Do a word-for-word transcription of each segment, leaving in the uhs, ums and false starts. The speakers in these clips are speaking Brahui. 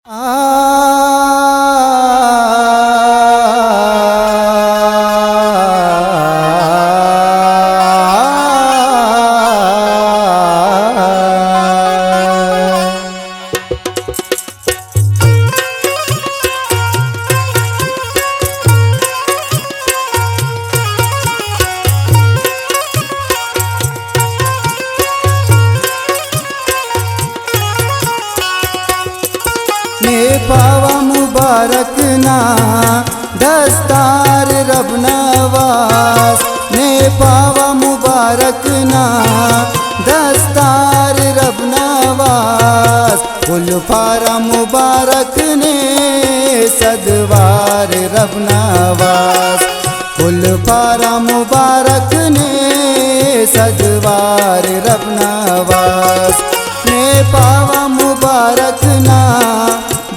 نے پاوہ مبارک نا دستار رب نواز، نے پاوہ مبارک نا دستار رب نواز، کل پارہ مبارک نے صد وار رب نواز، کل پارہ مبارک نے صد وار رب نواز، نے پاوہ مبارک نا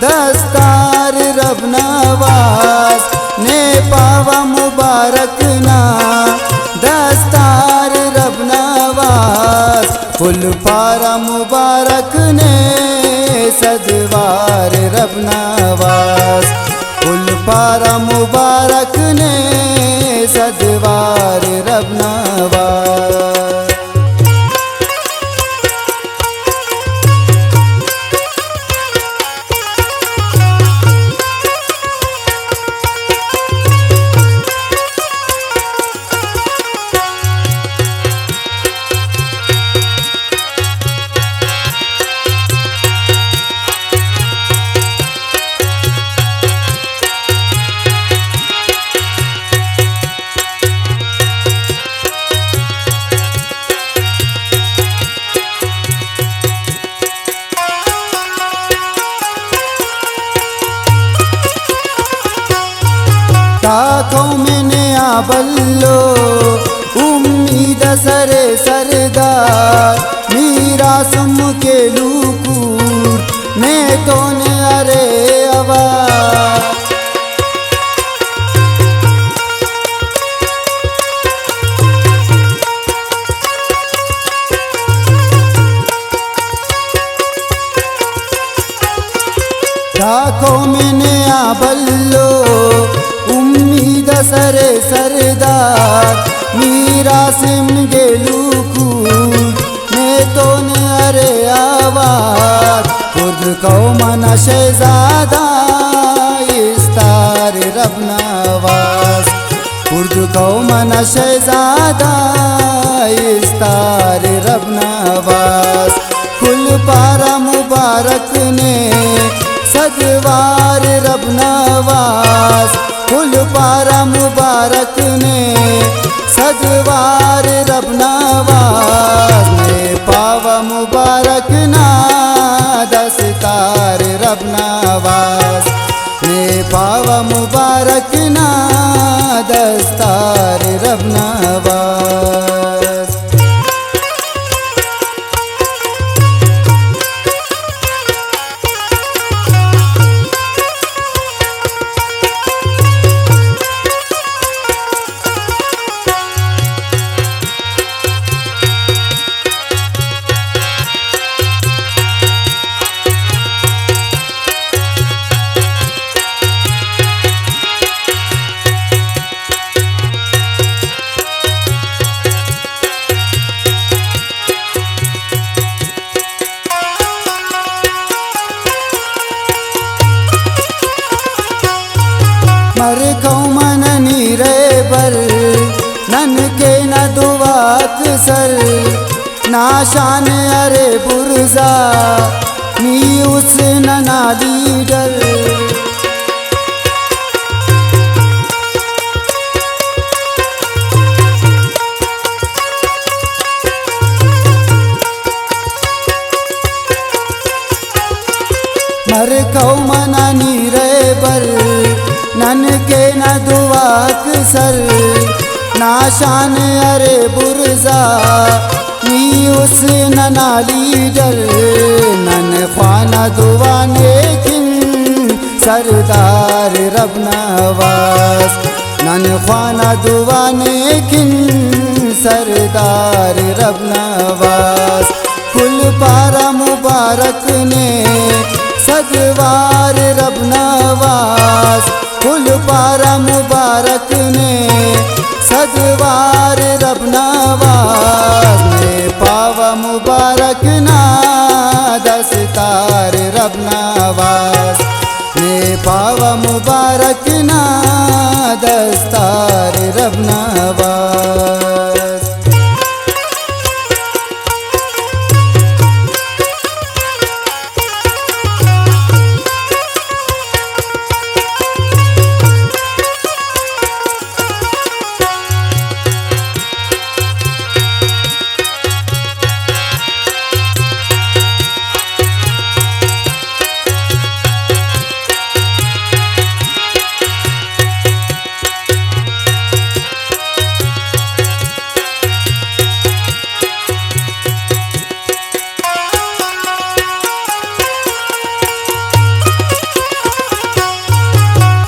دستار رب نواز، نے پاوہ مبارک نا دستار رب نواز، کل پارہ مبارک نے صد وار رب نواز، کل پارہ مبارک نے صد وار رب نواز۔ تا قوم نے آ بھلو امید سرے سردار، میراث مکے لوکور نے تون ارے اوار۔ دا قوم نے آ بھلو امید سرے سردار، میراث مکے لوکور نے تون ارے اوار، خود قوم نا شہزادہ استار رب نواز، خود قوم نا شہزادہ استار رب نواز، کل پارہ مبارک نے صد وار رب نواز، کل پارہ مبارک نے صد وار رب نواز، نے پاوہ مبارک نا دستار رب نواز، نے پاوہ مبارک نا دستار رب نواز۔ مر قوم ننی رہبر، نن کینہ دعاک سر، نا شان ارے برزا، نی اس ننا لیڈر۔ مر قوم ننی رہبر، نن کینہ دعاک سر، نا شان ارے برزا، نی اس ننا لیڈر۔ نن خوانہ دعا نے کن سردار رب نواز، نن خوانہ دعا نے کن سردار رب نواز، کل پارہ مبارک نے صد وار رب نواز، کل پارہ مبارک نے۔ صد وار رب نواز، نے پاوہ مبارک نا دستار رب نواز، نے پاوہ مبارک نا دستار رب نواز۔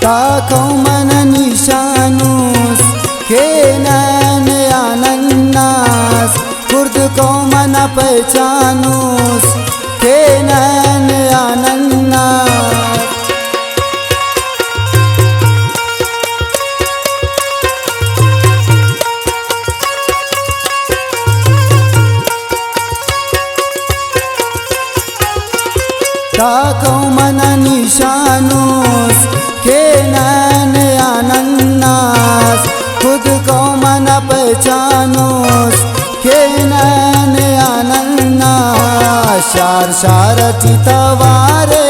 تا قوم انا نشان اس، کینہ نیان الناس، کرد قوم انا پہچان اس، کینہ نیان الناس۔ تا قوم انا نشان اس، کینہ نیان الناس، خود قوم انا پہچان اس، کینہ نیان الناس۔ شار شار ٹی توارے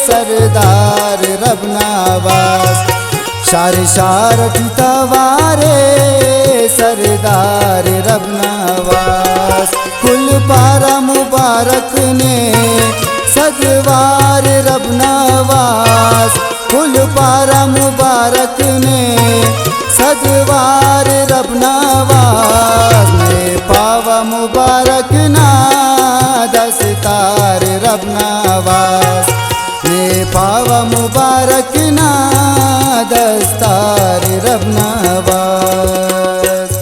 سردار رب نواز، شار شار ٹی توارے سردار رب نواز، کل پارہ مبارک نے صد وار رب نواز، کل پارہ مبارک نے صد وار رب نواز، نے پاوہ مبارک نا دستار رب نواز، نے پاوہ مبارک نا دستار رب نواز۔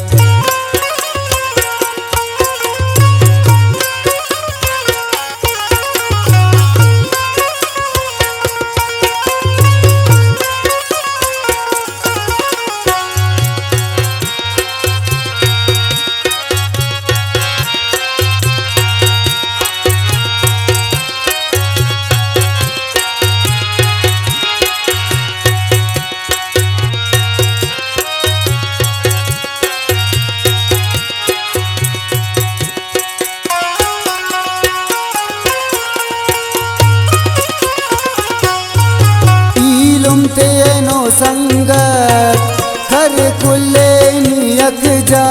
ایلم تینو سنگت کر کلین یکجا،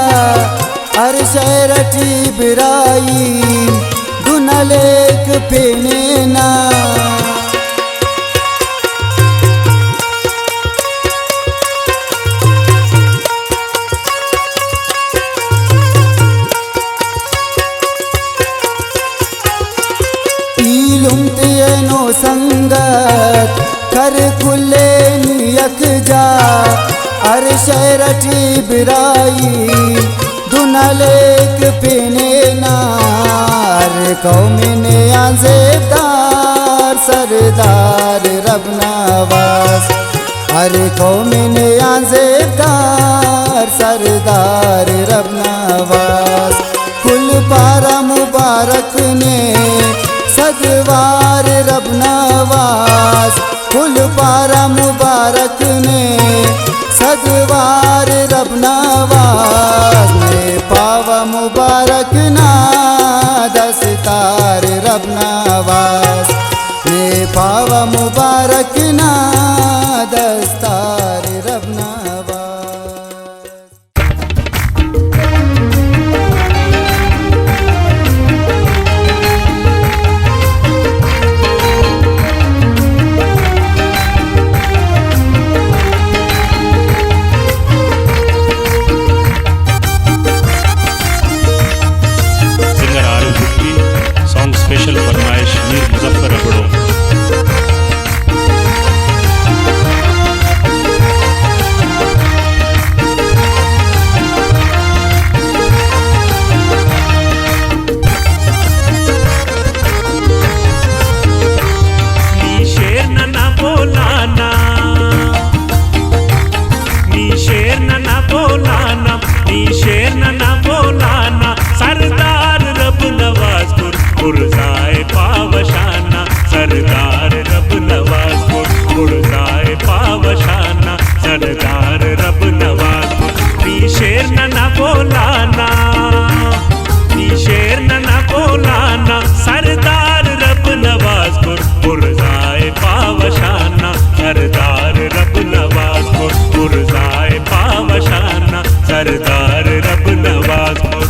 ہر شہر ٹی براہیم دن ہلیک پینے نا۔ ایلم تینو سنگت کر کلین یکجا، ہر شہر ٹی براہیم دن ہلیک پینے نا۔ ہر قوم نیان زیبدار سردار رب نواز، ہر قوم نیان زیبدار سردار رب نواز، کل پارہ مبارک نے صد وار رب نواز، کل پارہ مبارک نے صد وار رب نواز، نے پاوہ مبارک نا دستار رب نواز، نے پاوہ مبارک نا دستار رب نواز۔ سنگر عارف بگٹی، سانگ اسپیشل فرمائش میر مظفر ابڑو۔ پاوہ شان نا سردار رب نواز کر، برزا ءِ پاوہ شان نا سردار رب نواز کر۔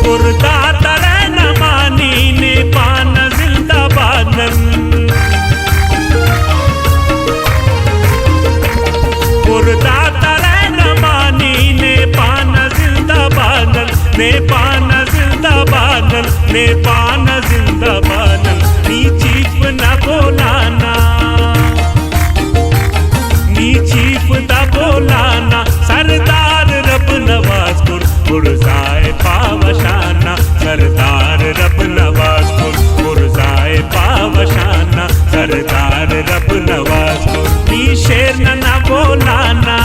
بردات رہنما نی نے پانہ زندہ باد نن۔ بردات رہنما نی نے پانہ زندہ باد نن، نے پانہ زندہ باد نن، نے پانہ زندہ باد نن۔ نی چیف نا بولانا، نی چیف دا بولانا، سردار رب نواز کر، برزا ءِ پاوہ شان نا سردار رب نواز کر، برزا ءِ پاوہ شان نا سردار رب نواز کر۔ نی شیر ننا بولانا،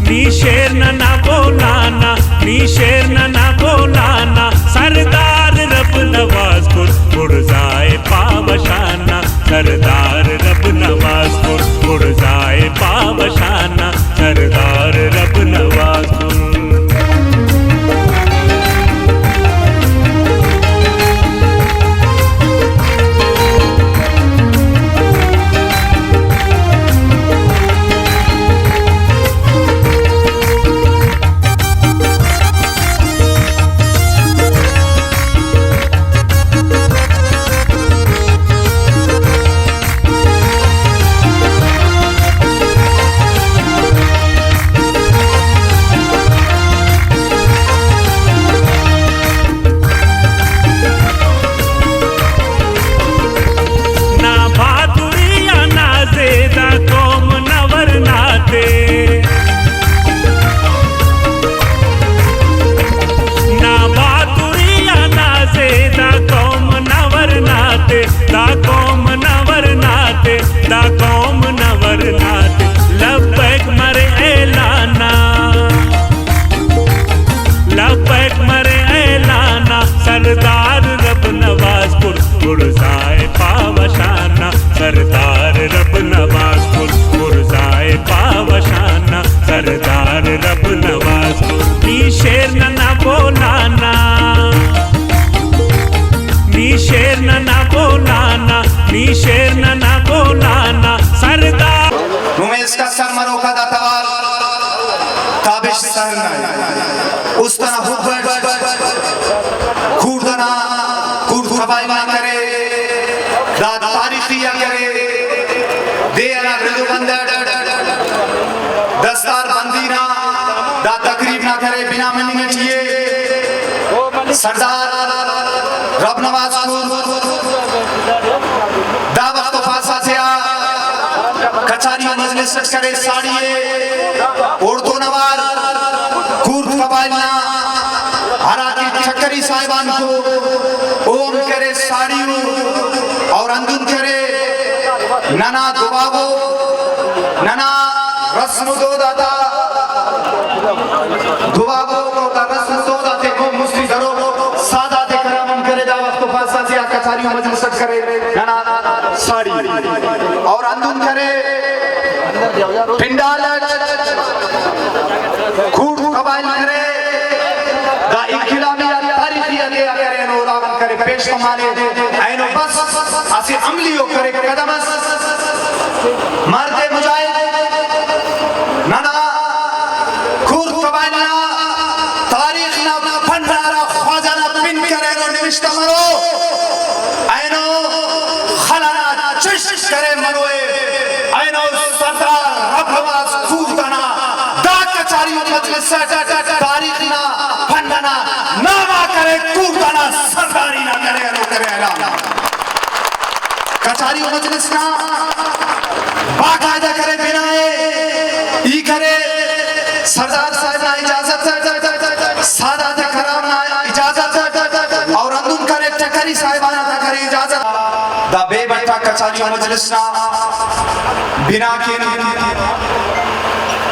نی شیر ننا بولانا، نی شیر ننا بولانا، سردار رب نواز کر، برزا ءِ پاوہ شان نا سردار رب نواز کر، برزا ءِ پاوہ شان نا سردار رب نواز کر۔ نا بہادری آ نازے دا قوم نا ورنا تے۔ نا بہادری آ نازے دا قوم نا ورنا تے، دا قوم نا ورنا تے، دا قوم نا ورنا تے۔ لبیک مرے اعلانا، لبیک مرے اعلانا، سردار رب نواز کر، برزا ءِ پاوہ شان نا سردار رب نواز کر، برزا ءِ پاوہ شان نا سردار رب نواز کر۔ نی شیر ننا بولانا، نی شیر ننا بولانا، نی شیر ننا بولانا، سردار۔ نمے اسکا سر مروکا دا توار تابش سہن نا ءِ۔ است ئنا حب اٹ کوڑد ئنا، کوڑد قبائل نا کرے، دا تاریخی آ کرے، دے ئنا رد و بند اٹ دستار بندی نا دا تقریب نا کرے بنا مننگ اٹی ءِ۔ سردار رب نواز کور دا وخت و پاس آتیا کچاری و مجلس اٹ کرے ساڑی ءِ۔ اوڑتون اوار کوڑد قبائل نا ہراکہ ٹکری صاحبان کو، او ہم کرے ساڑی ءُ، اور ہندن کرے ننا دباغو، ننا رسم و دود آتا دباغو، اور دا رسم و دود آتے قوم مستی درو سادات کرام ہم کرے۔ دا وخت و پاس آتیا کچاری و مجلس اٹ کرے ننا ساڑی، اور ہندن کرے پنڈال اٹ کوڑد قبائل کرے، دا انقلابی آ تاریخی آ دے آ کرے، اینو اوراغان کرے پیش پمانے، اینو بس اسہ عملی و کرے قدم اس۔ مرد مجاہد ننا کوڑد قبائل نا تاریخ نا بھنڈار آ خواجہ نا پن کرینو، نوشتہ مرو، اینو خل ئنا چشت کرے مروئے، اینو سردار رب نواز کوڑد ئنا دا کچاری و مجلس اٹ تاریخ نا پھنڈ ئنا نام آ کرے، کوڑد ئنا سرداری نا کرے، اینو کرے اعلان۔ کچاری و مجلس نا باقاعدہ کرے بنا ءِ، ای کرے سردار صاحب نا اجازت اٹ، سادات کرام نا اجازت اٹ، اور ہندن کرے سیکرٹری صاحبان آتا کرے اجازت۔ دا بے بٹا کچاری و مجلس نا بنا کن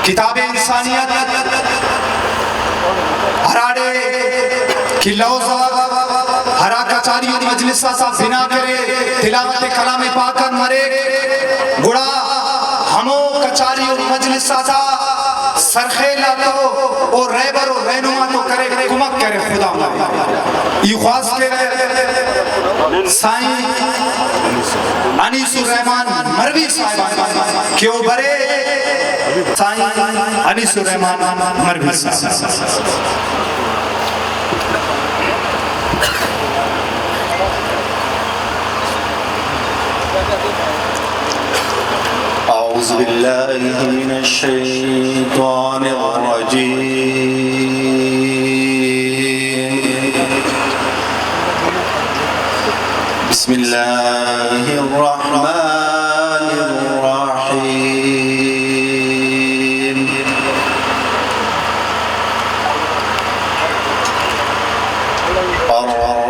کتاب انسانیت ہراڑے کہ لوز آک ہرا کچاری و مجلس آتا بنا کرے، تلاوت کلام پاک آن مریک، گڑا ہمو کچاری و مجلس آتا سرخیل آتو او رہبر و رہنما تو کرے، کمک کرے، خدا مرے۔ ای خواست کرے سائیں انیس الرحمن مروی صاحب کہ او برے۔ سائیں انیس الرحمن مروی صاحب۔ أعوذ بالله من الشيطان الرجيم. بسم الله الرحمن الرحيم.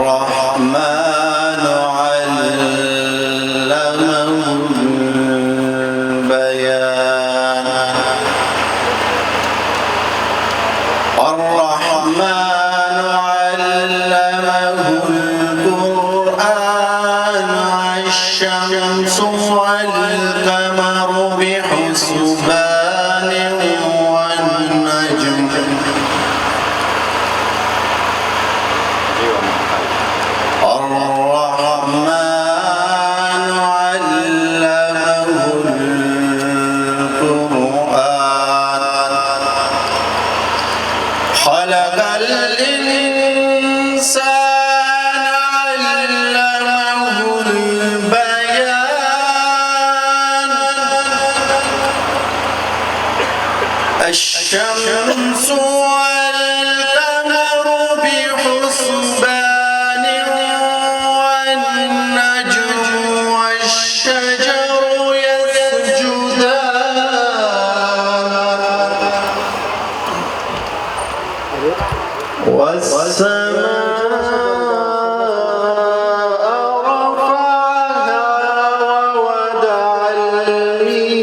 الرحمن علمه البيان. الرحمن علمه القرآن. الشمس والقمر بحسبان. والنجم. الرحمن علمه القرآن. خلق الإنسان علمه البيان. الشمس والقمر بحسبان. والنجم والشجر يسجدان. والسماء رفعها ووضع الميزان.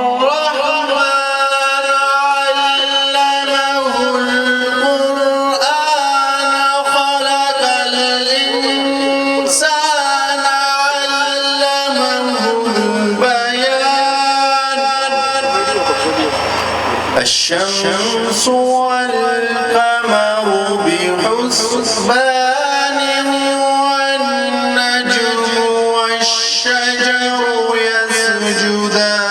الرحمن علمه القرآن. خلق الإنسان علمه البيان. الشمس والقمر بحسبان. والنجم والشجر يسجدان.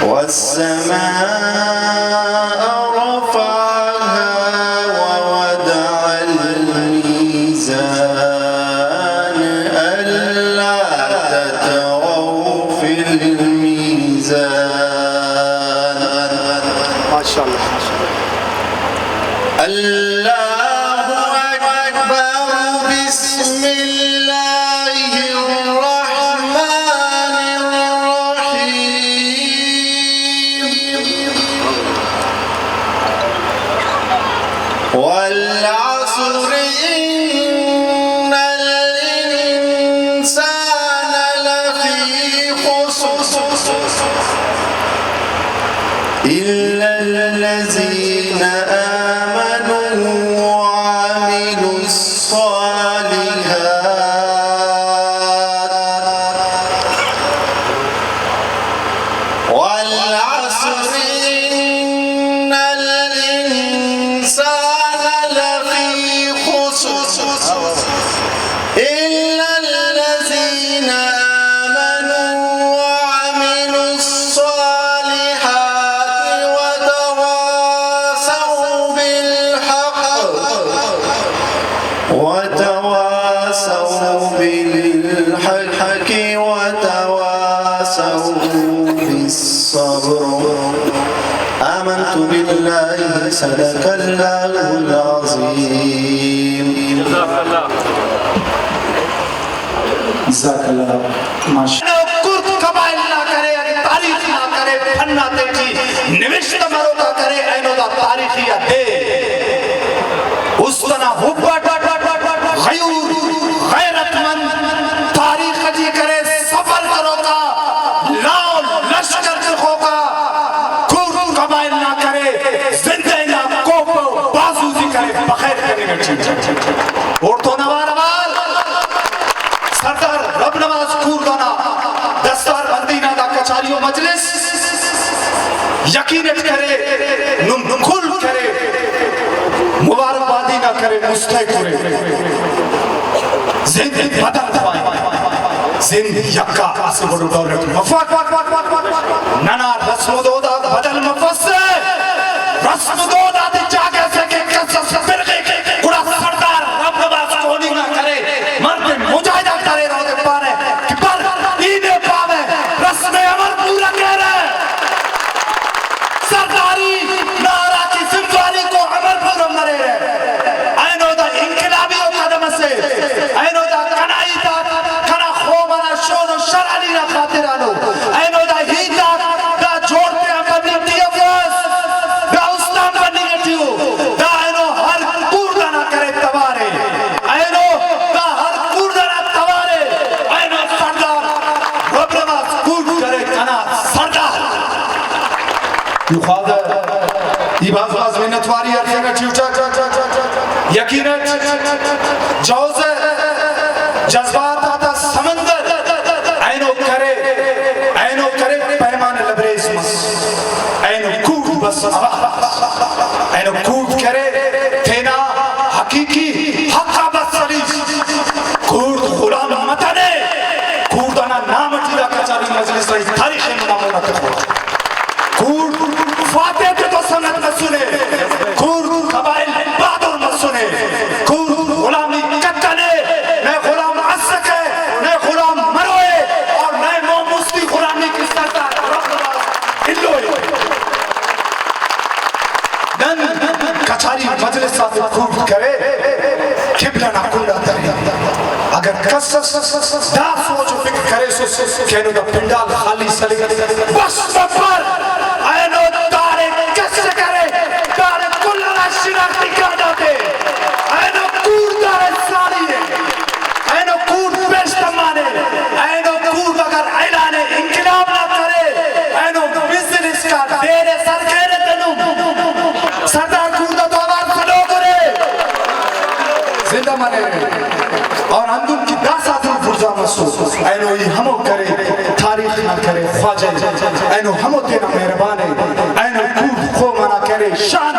والسماء رفعها ووضع الميزان. ألا تطغوا في الميزان. ماشاءاللہ، ماشاءاللہ۔ الله أكبر. بسم الله الرحمن الرحيم. والعصر إن الإنسان لفي خسر. إلا الذين آمنوا وعملوا الصالحات. والعصر إن الإنسان لفي خسر. إلا الذين آمنوا وعملوا الصالحات وتواصوا بالحق وتواصوا بالحق وتواصوا بالصبر. آمنت بالله، صدق الله العظيم. جزاک اللہ۔ ماشاءاللہ۔ آتیٹی نوشتہ مروکا کرے، اینو دا تاریخی آ دے۔ است انا حب اٹ غیور، غیرت مند، تاریخ ٹی کرے سفر کروکا، لاؤ لشکر تخوکا، کورد قبائل نا کرے زندہ نا کوپہ و بازو تے کرے بخیر کننگ اٹی۔ اوڑتون اوار اوار سردار رب نواز کورد انا دستار بندی نا دا کچاری و مجلس یقین اٹ کرے، نم کل کرے، مبارکبادی نا کرے، مستحق کرے۔ زند بدل خواہی، زند یکا اسہ وڑ و ڈول اٹ مفک۔ ننا رسم و دود آک بدل مفسہ، رسم و دود آتے جاگہ سے کہ کس اس پرغے گڑا سردار رب نواز کونی نا کرے، مرد مجاہدہ کرے، رو دے پارے کہ پر ای نے پاوہ رسم امر پورا کیرہ۔ سرداری نعرہ کی ذمہ داری کو امر پورا مریرہ۔ اینو دا انقلابی و قدم اسے، اینو دا کنا ہیت آک، کنا قوم انا شون و شرحالی نا خاطرانو، اینو دا ہیت آک، دا جوڑ تے آن بننگ ٹی افس، دا است آن بننگ ٹی ءُ، دا اینو ہر کوڑ دانا کرے توار ءِ، اینو دا ہر کوڑ دانا توار ءِ، اینو سردار رب نواز کوڑ کرے کنا سردار۔ ای خواجہ، ای بھاز بھاز منت واری ہرفنہ ٹیوٹر۔ یقین اٹ جوزہ جذبات آتا سمندر اینو کرے، اینو کرے پیمان لبریز مس، اینو کوڑ بس اوار، اینو کوڑ کرے تینا حقیقی حق آ بس سلیس۔ کوڑ غلام متنے، کوڑ دانا نام اٹی دا کچاری مجلس نا تاریخ نمونہ تخوک۔ کوڑ فاتح تے تو سنگت مسنے، کوڑ قبائل بہادر مسنے، کوڑ غلامی کتنے، نئے غلام اسکہ، نئے غلام مروئے، اور نئے مو مستی غلامی کی سردار رب نواز الوئے۔ نن کچاری مجلس آتے کوڑ کرے، قبلہ نا کنڈا درے۔ اگر کس اس دا سوچ و فکر کریسس کہ اینو دا پنڈال خالی سلک، بس بفر، اینو داڑے کس کرے، داڑے کل انا شناختی کارڈ آتے، اینو کوڑ داڑے ساڑی ءِ، اینو کوڑ پیش تمانے، اینو کوڑ اگر اعلان انقلاب نا کرے، اینو بزنس کا ڈیرے سر کیرے تنو۔ سردار کوڑ دا تو اوار سلوک ارے۔ زندہ مریرے۔ اور ہندن کہ داسہ دن بڑزا مسو، اینو ای ہمو کرے، تاریخ نا کرے خواجہ ءِ، اینو ہمو تینا مہربان ءِ، اینو کوڑ قوم انا کرے شان،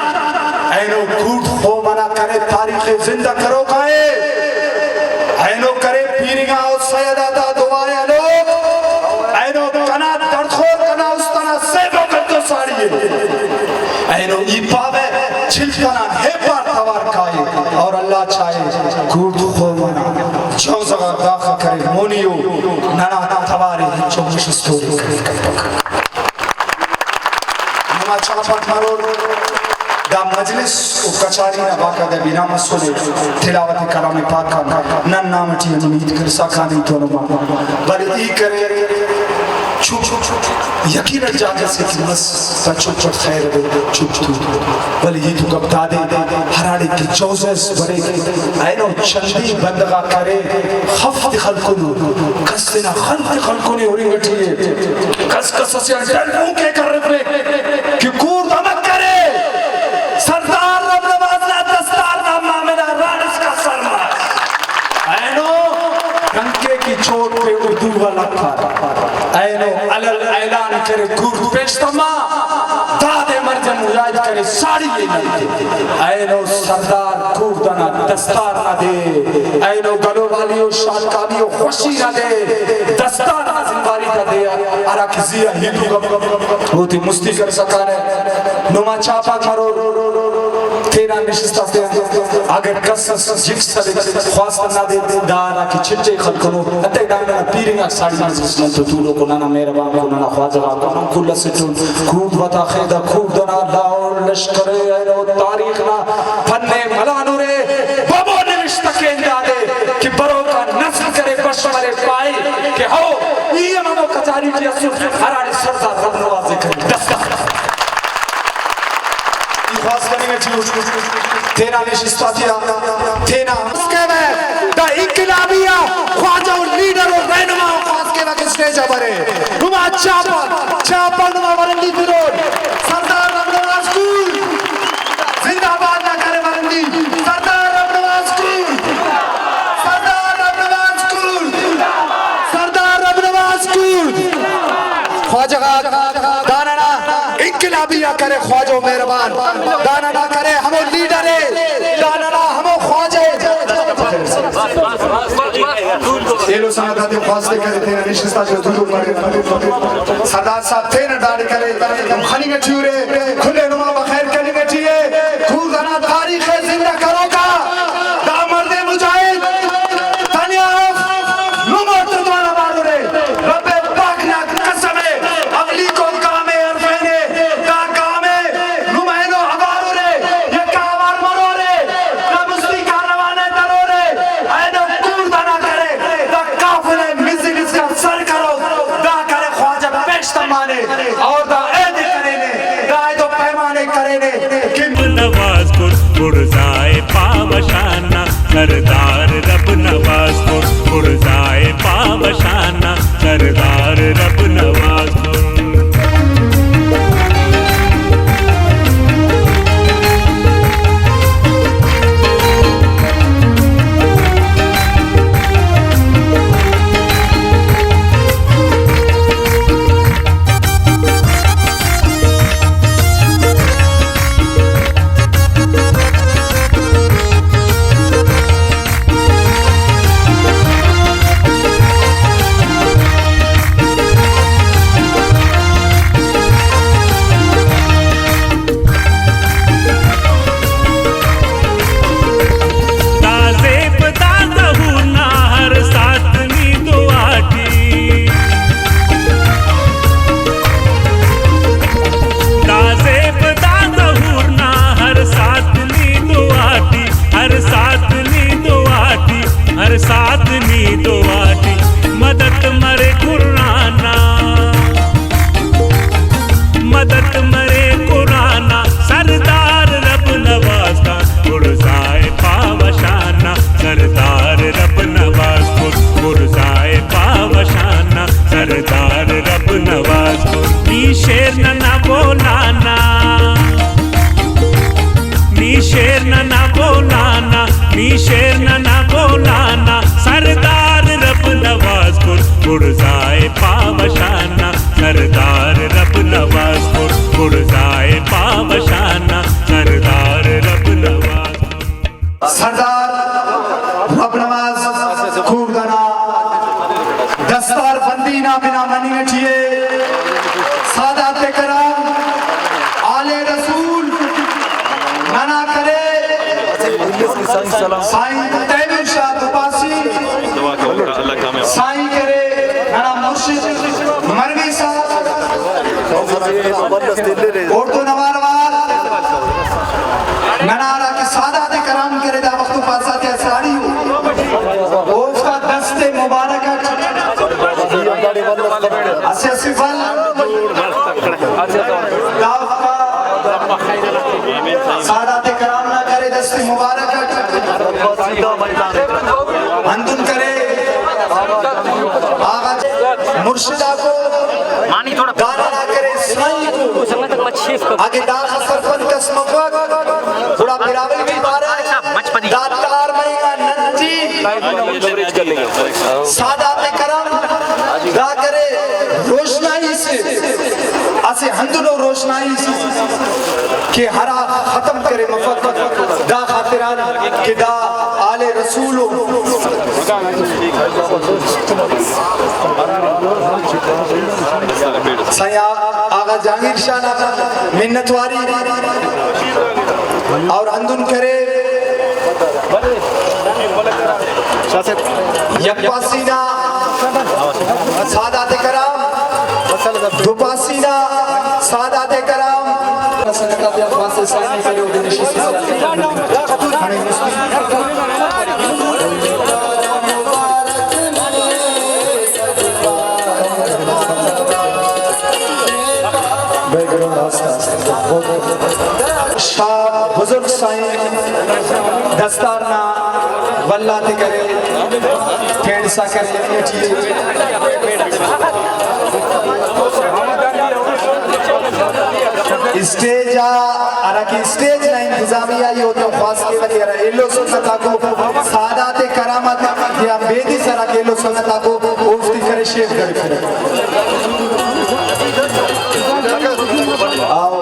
اینو کوڑ قوم انا کرے تاریخ ءِ زندہ کروکا ءِ، اینو کرے پیرنگا و سید آتا دعا ءِ ہلوک، اینو کنا دڑدخور کنا است انا سیبو کنتو ساڑی ءِ۔ اینو ای پاوہ چلک انا ہیپار توار کائے اور اللہ چاہے کوڑ قوم انا جوزہ غا داخہ کرے مونی ءُ ننا توار ءِ ہچو مش استوری کرے کپک۔ نما چاپک مرور دا مجلس و کچاری نا باقاعدہ بنا مسنے تلاوت کلام پاک آن نن نام ٹی ہمے ہیت کرسا کانی تو نما ولے ای کرے چپ، یقین اٹ جاگہ سے کہ مس تا چپ اٹ خیر ءِ، چپ تو۔ ولے ہیت و گپ دادے ہراڑے کہ جوزہ اس بریک، اینو چندی بندغ آک ارے خف تے خلکنو، کس تینا خن تے خلکنے ہرنگ اٹی ءِ، کس کس اسے آن ڈل بوک ءِ کرفے کہ کوڑ دمک کرے، سردار رب نواز نا دستار نا معاملہ راڑ اسکا سر مس۔ اینو ڈنکے کی چوٹ پہ اردو والا کھا۔ اینو الل اعلان کرے کوڑ پیش تما، دادے مرجن مجاہد کرے ساڑی ءِ نن تے۔ اینو سردار کوڑ دنا دستار نا دے، اینو گلو والی و شادکامی و خوشی نا دے، دستار نا زمواری تا دے، ہرا کہ زی آ ہیت و گپ اوتے مستی کرسا کارہ۔ نما چاپاک مرور تینا نشست آتیان، اگر کس اس جک سلک خواست ہندادے دا ہرا کہ چٹے خلکنو، انتئے دانگ ننا پیرنگ آک ساڑی مجلس نن تو تولوکو، ننا مہربانکو، ننا خواجہ غاکو، نن کل اسٹ ان۔ کوڑ وتا خیدہ کوڑ دنا لاہور لشکر ءِ، اینو تاریخ نا پن ءِ ملانرے، ببو نوشتہ کین دادے کہ بروکا نسل کرے بش مرے پائے کہ ہو ای ہم ہمو کچاری ٹی اسر ہراڑے سردار رب نواز ءِ کرے دستخط۔ تینا نشست آتیا تینا خواست کیوہ، دا انقلابی آ خواجہ و لیڈر و رہنما آن خواست کیوہ کہ اسٹیج آ برے۔ نما چاپہ، چاپہ نما ورندی ترور۔ سردار رب نواز کور زندہ باد نا کرے ورندی۔ سردار رب نواز کور، سردار رب نواز کور، سردار رب نواز کور۔ خواجہ غاک، دا ننا انقلابی آ کرے خواجہ و مہربان، دا ننا کرے ہمو لیڈر ءِ، دا ننا ہمو خواجہ ءِ۔ ایلو سنگت آتے خواست ءِ کرے تینا نشست آ دودو مرے۔ سردار صاحب تینا ڈاڈ کرے، نم خننگ ٹی ارے، کل ءِ نما بخیر کننگ ٹی ءِ۔ کوزہ نا تاریخ ءِ زندہ کروکا دا مرد مجاہد تنیا اف، نم اوڑتون اوار ارے۔ رب پاک نا قسم ءِ، اولیکو گام ءِ ہرفینے، دا گام ءِ نم اینو اوار ارے، یکہ اوار مرورے، دا مستی کاروان ءِ درورے، اینو کوزہ نا کرے، دا قافلہ ءِ مزن اسکان سر کرو، دا کرے خواجہ پیش تمانے، اور دا عہد کرینے، دا عہد و پیمانے کرینے کہ نواز کور بڑزائے پاوہ شان نا سردار رب نواز کور، بڑزائے پاوہ شان نا سردار رب نواز کور۔ دا زیب دا ظہور نا ہر ساعت نی دعا ٹی۔ دا زیب دا ظہور نا ہر ساعت نی دعا ٹی، ہر ساعت نی دعا ٹی، ہر ساعت نی دعا ٹی۔ مدد مرے قرآن نا، مدد مرے قرآن نا، سردار رب نواز کور، بڑزائے پاوہ شان نا، سردار رب نواز کور، بڑزائے پاوہ شان نا، سردار رب نواز کور۔ نی شعر ننا بولانا، نی شعر ننا بولانا، نی شعر ننا بولانا، سردار رب نواز کور، بڑزائے پاوہ شان نا، سردار رب نواز کور، بڑزائے پاوہ شان نا، سردار رب نواز کور۔ سردار رب نواز کور دانا دستار بندی نا بنا مننگ ٹی ءِ۔ سادات کرام، آل رسول ننا کرے سائیں تیمور شاہ دوپاسی، سائیں کرے ننا مرشد مروی صاحب، اوڑتون اوار اوار ننا ہراکہ سادات کرام کرے، دا وخت و پاسہ تیا ساڑی ءُ، اوفتا دست مبارک اٹ اسہ اسہ ول دا اوفتا سادات کرام نا کرے دست مبارک اٹ۔ ہندن کرے آغا مرشد آکو، دا ننا کرے سائیں کو۔ اگہ داخہ سرپند کس مفک، گڑا براہوئی بھی پارہ، دا تار مہینہ نن ٹی سادات کرام دا کرے روشنائی سے، اسہ ہندنو روشنائی سے کہ ہرا ختم کرے مفک، دا خاطران کہ دا آل رسول ءُ۔ سائیں آغا جہانگیر شاہ نا منت واری اور ہندن کرے یک پاسی نا سادات کرام، دو پاسی نا سادات کرام۔ شاہ بزرگ سائیں دستار نا ولہ تے کرے، کھیڑسا کرے، اسٹیج آ، ہرا کہ اسٹیج نا انتظامیہ ای اوتون خواست کیوہ کہ ہرا ایلو سنت آکو سادات کرامت یا بیدس ہرا کہ ایلو سنت آکو اوفتے کرے شیف کرفرہ۔ آؤ۔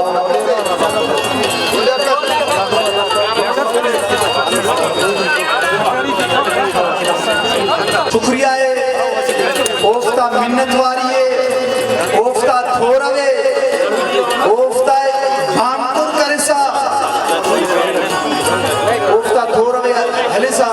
شکریہ ءِ، اوفتا منت واری ءِ، اوفتا تھورو ءِ، اوفتا بھانگ پر کرسا، اوفتا تھورو ءِ ہلسا۔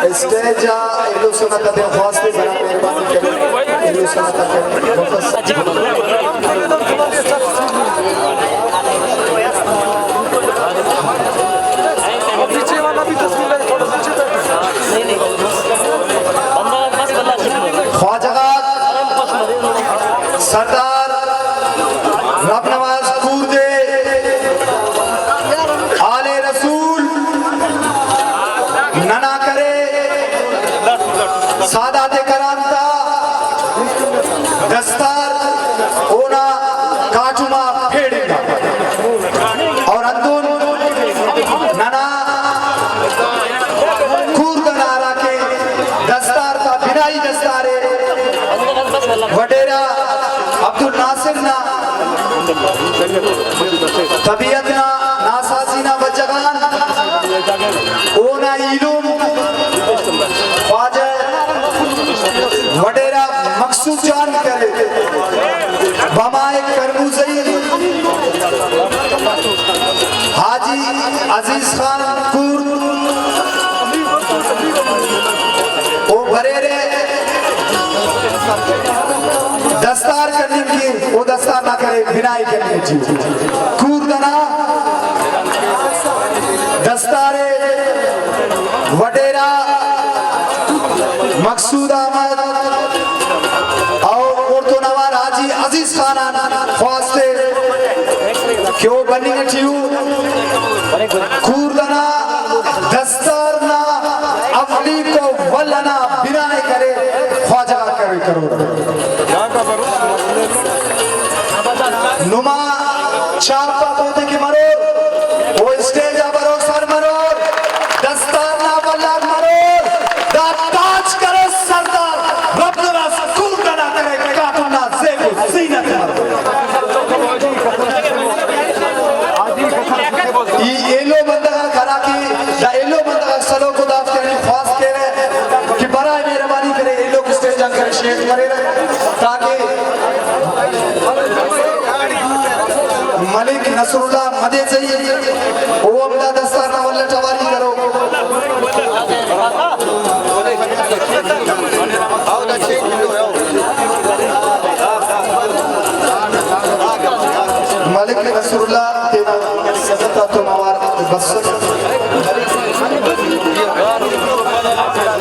اسٹیج آ ایلو سنت آتے خواست ءِ، برا مہربانی کرے ایلو سنت آتے واپس۔ خواجہ غاک سردار رب نواز کوردے، آل رسول ننا کرے، سادات کرام تا دستار اونا کاٹم آ پھیڑنگا۔ اور ہندن ننا کوردہ نا ہراکہ دستار تا بنائی دستار ءِ، وڈیرہ عبدالناصر نا طبیعت نا ناسازی نا وجہ غان اونا ایلم خواجہ وڈیرہ مقصود جان کرے، بمائے کرموزئی حاجی عزیز خان کور، او بریرہ دستار کننگ کہ او دستار نا کرے بنائی کننگ ٹی۔ کوردہ نا دستار ءِ وڈیرہ مقصود احمد او اوڑتون اوار حاجی عزیز خان آن خواست ءِ کہ او بننگ ٹی ءُ۔ کوردہ نا دستار نا اولیکو ول انا بناء ءِ کرے خواجہ غاک کرے کرور۔ نما چاپ آ بودے کہ مرور، او اسٹیج آ برور سر مرور، دستار نا ول آک مرور، دا تاج کرے سردار رب نواز کوردہ نا کرے کاٹم نا زیب و زینت مرور۔ ای ایلو بندغ آک ہرا کہ دا ایلو بندغ آک سلوک و دافتے ٹی خواست کیرہ کہ برائے مہربانی کرے ایلوک اسٹیج آن کرے شیف مریرہ تاکہ ملک نصراللہ مدینہ زئی او ہم دا دستار نا ول اٹ اواری کرو۔ ملک نصراللہ تینا عزت آتون اوار بسر۔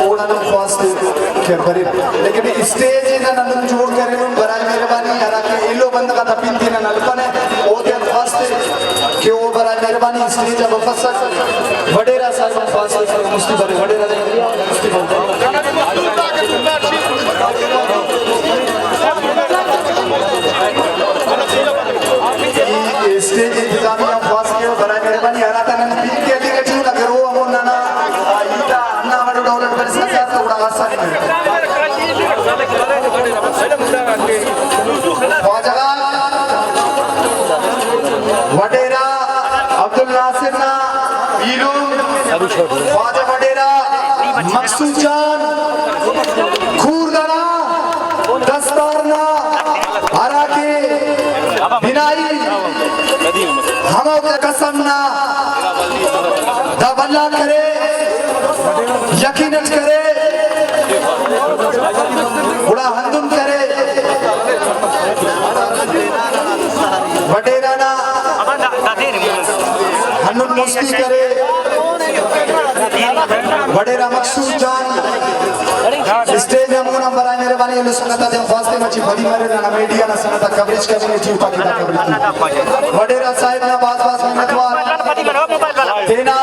اوڑان ہم خواست ءِ کہ بریر، لیکن اسٹیج ءِ نن ہندن جوڑ کرینن، برائے مہربانی ہرا کہ ایلو بندغ آتا پن تینا ہلپنہ، اودے ہم خواست ءِ کہ او برائے مہربانی اسٹیج آ بفسٹ۔ وڈیرہ صاحب ہم خواست ءِ کہ مستی برے، وڈیرہ صاحب مستی برے۔ ای اسٹیج انتظامیہ ہم خواست کیوہ، برائے مہربانی ہراتا نن پن کہ ہلنگ ٹی اُن، اگر او ہمو ننا ہیت آ ہندا وڑ ڈول اٹ برسا تو گڑا آسانی مریک۔ خواجہ غاک وڈیرہ عبدالناصر نا ایلم، خواجہ وڈیرہ مقصود جان کوردہ نا دستار نا ہراکہ بنائی ہمو قسم نا دا بھلا کرے، یقین اٹ کرے۔ مستی کرے۔ وڈیرہ مقصود جان اسٹیج آ مون آن برائے مہربانی ایلو سنگت آتیان خواست ءِ مچہ پدی مریر، ننا میڈیا نا سنگت آک کوریج کننگ ٹی ءُ تاکہ دا کوریج ءِ۔ وڈیرہ صاحب نا بھاز بھاز منت وار، تینا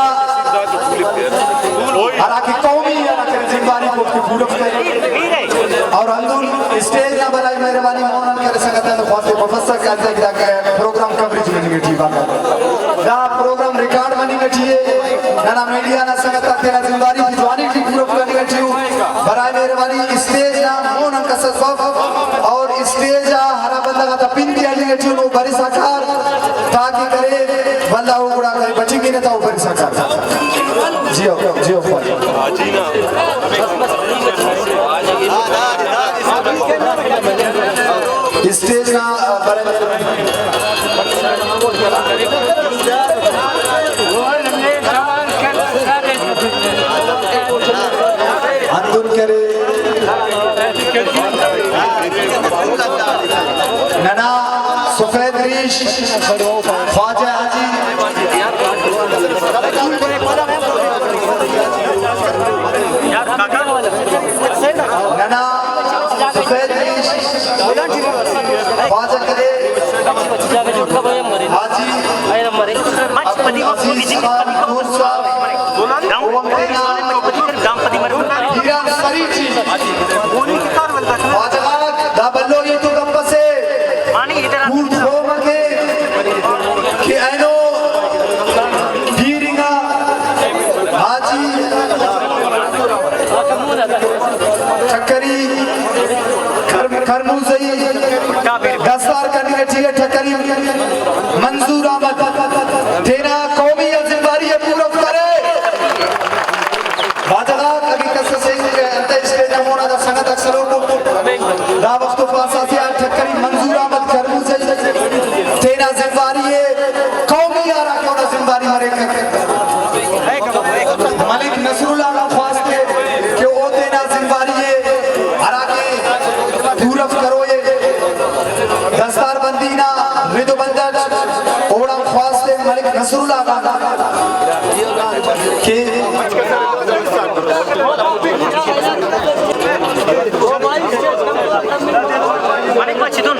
ہراکہ قومی ہراکہ ذمہ واری اوفتے پورو کرے۔ اور ہندن اسٹیج نا برائے مہربانی مون آن کرے سنگت آتیان خواست ءِ بفسہ کہ انتئے کہ دا پروگرام کوریج مننگ ٹی ءِ۔ دا پروگرام ریکارڈ مننگ ٹی ءِ، ننا میڈیا نا سنگت آک تینا ذمہ واری تے جوانی ٹی پورو کننگ ٹی ءُ۔ برائے مہربانی اسٹیج نا مون آن کس اس بف اور اسٹیج آ ہرا بندغ آتا پن تے ہلنگ ٹی ءُ او برسا کار، تاکہ کرے ولدا او گڑا کرے بٹنگنہ تا او برسا کار۔ جی او، جی او خواجہ۔ اسٹیج نا برائے ہندن کرے ننا سفید ریش خواجہ حاجی، ننا سفید ریش خواجہ کرے حاجی عزیز خان نور صاحب، او ہم تینا ایران سری ٹی۔ خواجہ غاک، دا بھلو ہیت و گپ اسے، کوڑ تروم کے کہ اینو پیر انگا حاجی ٹکری کر-، کرموزئی دستار کننگ ٹی ءِ۔ ٹکری منظور احمد تینا قومی ذمہ واری ءِ پورو کرے۔ خواجہ غاک، ابھی کس سے انتئے اسٹیج نا مونا دا سنگت آک سلوک۔ دا وخت و پاس آتیا ٹکری منظور احمد کرموزئی تینا ذمہ واری ءِ، قومی ہراکہ اونا ذمہ واری مریک، ملک نصراللہ نا خواست ءِ کہ او تینا ذمہ واری ءِ ہراکہ پورو کروئے، دستار بندی نا رد و بند اٹ اوڑان خواست ءِ ملک نصراللہ نا کہ ملک مچ دن۔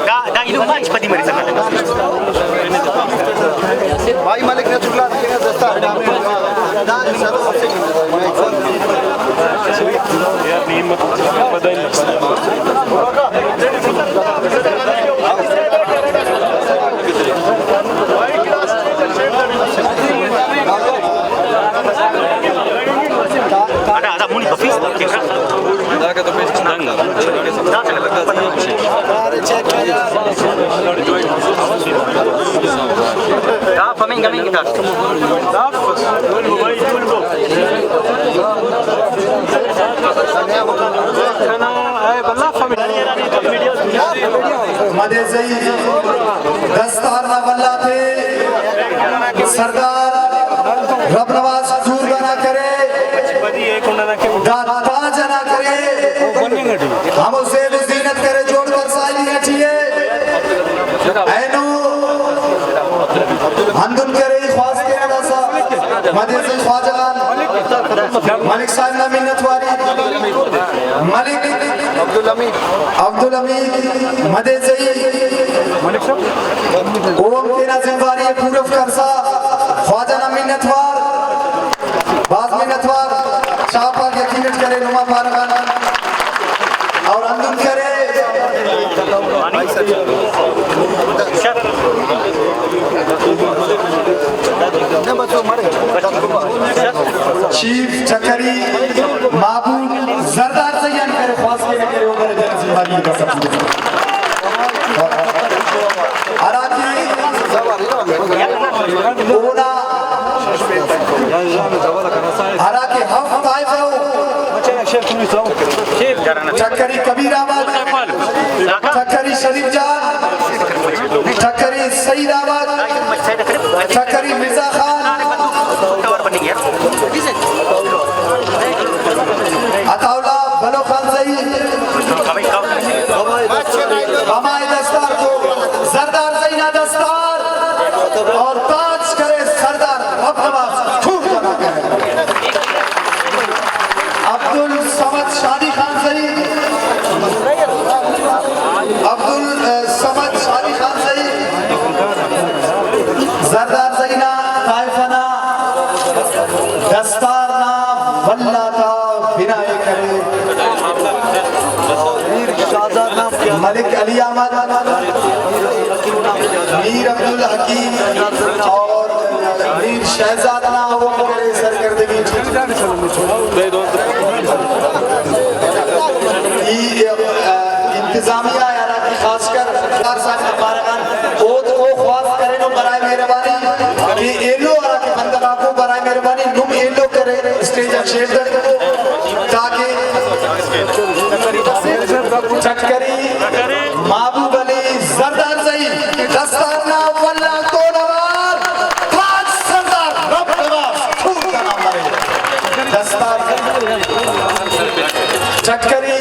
دا، دا ایلو مچ پدی مریسہ۔ بھائی ملک نصراللہ۔ مدے زئی دستار نا بھلا تے سردار رب نواز زوردہ نا کرے، دا تاج انا کرے، ہمو زیب و زینت کرے جوڑ کرسا ایلی ٹی ءِ۔ اینو ہندن کرے خواست ءِ داسا مدے زئی خواجہ غان ملک صاحب نا منت واری۔ ملک عبدالحمید، عبدالحمید مدے زئی، او ہم تینا ذمہ واری ءِ پورو کرسا خواجہ نا منت وار، بھاز منت وار، چاپ آک یقین اٹ کرے نما پارہ غان اور ہندن کرے۔ چیف ٹکری محبوب زردار زئی آن کرے، خواست ءِ کرے، او کرے تینا ذمہ واری ءِ بس۔ ہراکہ اونا ہراکہ ہفت طائفہ ءُ، ٹکری کبیر احمد، ٹکری شریف جان، ٹکری سعید احمد، ٹکری مرزا خان، عطا اللہ بلوخان زئی، ہمائے دستار تو زردار زئی نا دستار۔ زردار زئی نا طائفہ نا دستار نا ولدا تا بنا ءِ کرے۔ ملک علی احمد، میر عبدالحکیم اور میر شہزاد نا اوغان کرے سرکردگی ٹی۔ ای، آ، انتظامیہ ءِ ہرا کہ خاص کر سردار صاحب نا پارہ غان اود او خواست کرینو، برائے مہربانی کہ ایلو ہرا کہ بندغ آکو، برائے مہربانی نم ایلو کرے اسٹیج آ شیف دڑ تاکہ چکری محبوب علی زردار زئی دستار نا ولدا تون اوار تاج سردار رب نواز کھوڑ کنا مرے۔ دستار چکری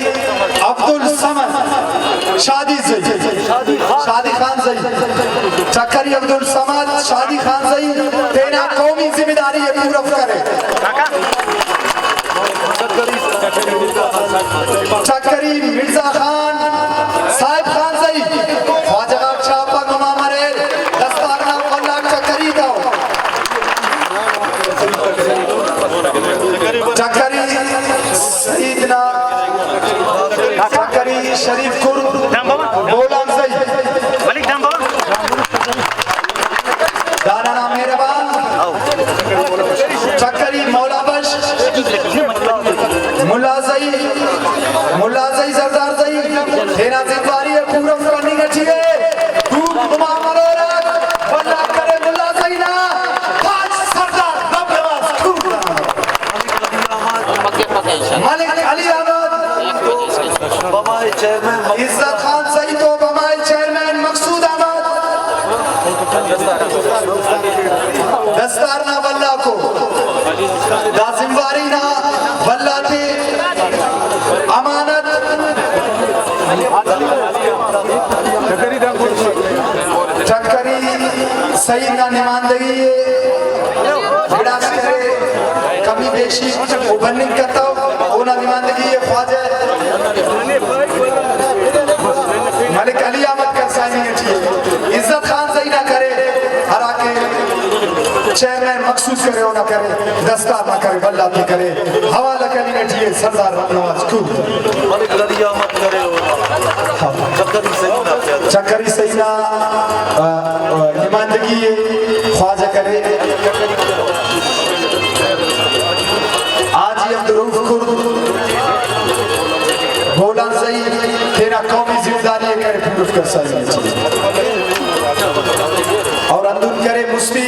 عبدالصمد شادی زئی، شادی خان زئی، چکری عبدالصمد شادی خان زئی تینا قومی ذمہ داری ءِ پورو کرے۔ چکری مرزا خان صاحب خان زئی، خواجہ غاک شاہ پاک نما مریر، دستار نا ولدا چکری تا۔ چکری سعید نا، چکری شریف کر بولان زئی۔ دانا نا مہربان چکری مولا بخش ملا زئی، ملا زئی زردار زئی تینا ذمہ داری ءِ پورو کننگ اٹی ءِ۔ دود نما ملورک، ولدا کرے ملا زئی نا تاج سردار رب نواز کھوڑ۔ ملک علی احمد، عزت خان زئی تو بمائی چیئرمین مقصود احمد، دستار نا ولدا کو، دا زمواری نا ولدا تے امانت۔ چکری سعید نا نمائندگی ءِ گڑاس کرے، کمی بیشی او بننگ کتو، اونا نمائندگی ءِ خواجہ ملک علی احمد کرسا ہننگ اٹی ءِ۔ عزت خان زئی نا کرے، ہرا کہ چیئرمین مخصوص کرے، اونا کرے، دستار نا کرے، ولدا تے کرے، حوالہ کننگ اٹی ءِ سردار رب نواز کھوڑ۔ ملک علی احمد کرے۔ چکری سعید نا، آ، آ، نمائندگی ءِ خواجہ کرے۔ حاجی عبدالرؤف کرد بولان زئی تینا قومی ذمہ داری ءِ کرے پورو کرسا۔ اور ہندن کرے مستی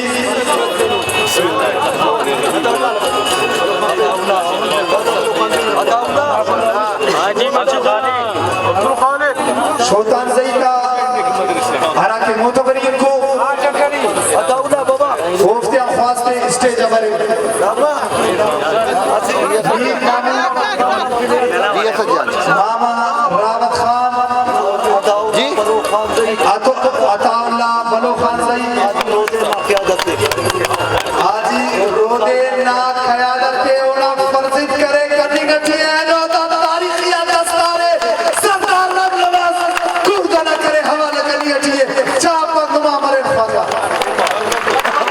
سلطان زئی تا ہرا کہ معتبرین کو، اوفتے آن خواست اسٹیج آ برے۔ میر مامو، ماما راوت خان، عطا، عطا اللہ بلوخان زئی، حاجی رودے نا قیادت ءِ اونا فرض کرے کننگ اٹی اینو دا تاریخی آ دستار ءِ سردار رب نواز کھوڑ نا کرے حوالہ کننگ اٹی ءِ۔ چاپ آ نما مرے خواجہ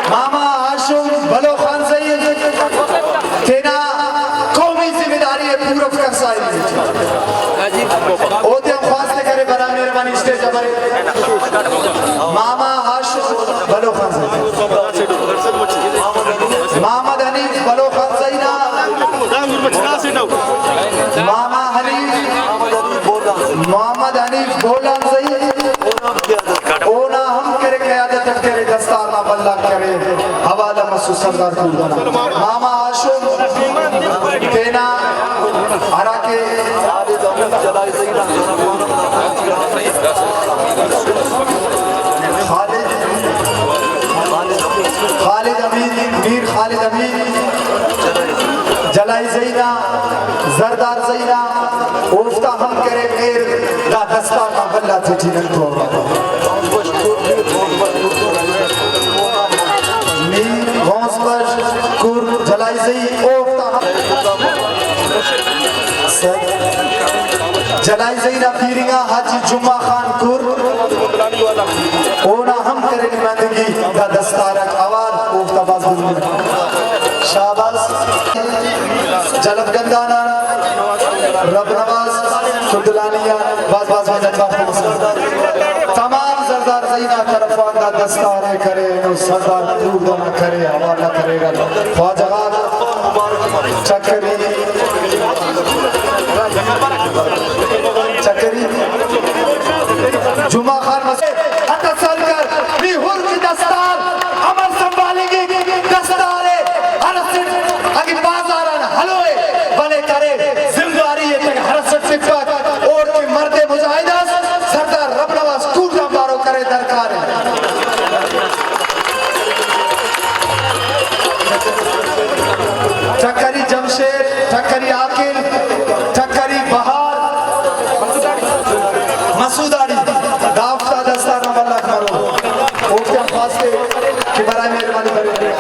ماما ہاشم بلوخان زئی تینا قومی ذمہ داری ءِ پورو کرسا۔ اوتے خواست کرے برا مہربانی اسٹیج آ برے۔ ماما ہاشم بلوخان زئی، محمد حنیف بلوخان زئی نا، ماما حنیف، محمد حنیف بولان زئی، اونا ہم کرے قیادت اٹ کرے، دستار نا بلک کرے، حوالہ مسو سردار کھوڑ نا۔ ماما ہاشم تینا ہرا کہ خالد، خالد امین، میر خالد امین جلائی زئی نا، زردار زئی نا، اوفتا ہم کرے مہر دا دستار نا بھلا تیٹی نن تو۔ میر غوث بخش کر جلائی زئی، اوفتا ہم جلائی زئی نا پیرنگا حاجی جمعہ خان کر، اونا ہم کرے نمائندگی دا دستار آ۔ الف گندان آن، رب نواز کلدلانی آن بھاز بھاز منت وار تمام سردار زئی نا طرف آن دا دستار ءِ کرے، اینو سردار کوردہ نا کرے، حوالہ کریرہ۔ خواجہ غاک چکری، چکری جمعہ خان مسجد، اتسل کر، نی ہر کہ دستار امر سنبھالنگک، دستار ءِ ہر اسٹ اگہ بازار آن ہلوئے ولے کرے، ذمہ واری ءِ تہ ہر اسٹ تپک، اوڑکہ مرد مجاہد اس، سردار رب نواز کوردہ آنبارو کرے، درکار ءِ۔ ٹکری جمشید، ٹکری عاقل، ٹکری بہار، مسعوداڑی، دافتا دستار نا بھلاک مرو۔ اوفتے ہم خواست ءِ کہ برائے مہربانی برے۔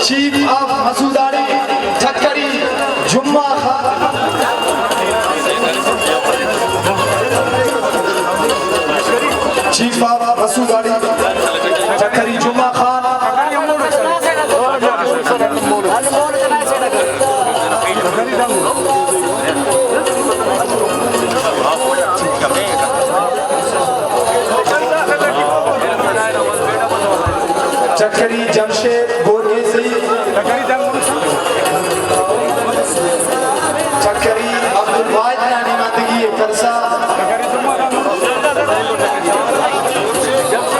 چیف آف مسعوداڑی، ٹھکری جمعہ خان۔ چیف آف مسعوداڑی، ٹھکری جمعہ خان۔ چکری جمشید گورگیزئی، چکری عبدالواحد نا نمائندگی ءِ کرسا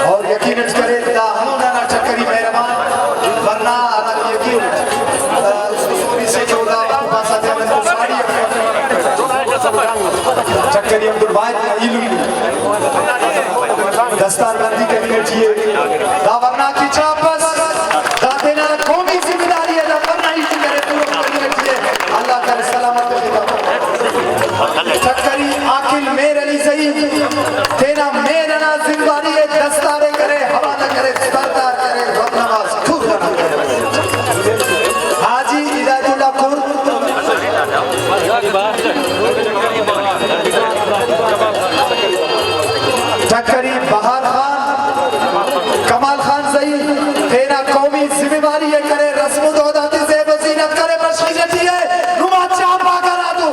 اور یقین اٹ کرے دا ہمو ننا چکری مہربان ورنا ہرا کہ یقین، آ، سوری سے کہ اولا پاسا دے ہمیں ساڑی چکری عبدالواحد نا ایلم دستار بندی کننگ ٹی ءِ۔ دا ورنا کہ چاپ ئس، دا تینا قومی ذمہ داری ءِ، دا ورنا ہیت کرے پورو کننگ ٹی ءِ۔ اللہ کرے سلامت ءِ خطاب۔ چکری عاقل میر علی زئی تینا میر ئنا ذمہ داری ءِ، دستار ءِ کرے، حوالہ کرے، سردار کرے، رب نواز کھر بنا کرے۔ حاجی ہدایت اللہ کھر۔ ٹکری بہار خان، کمال خان زئی تینا قومی ذمہ واری ءِ کرے، رسم و دود آتے زیب و زینت کرے، بشخی جٹی ءِ نما چاپ آ کرا تو۔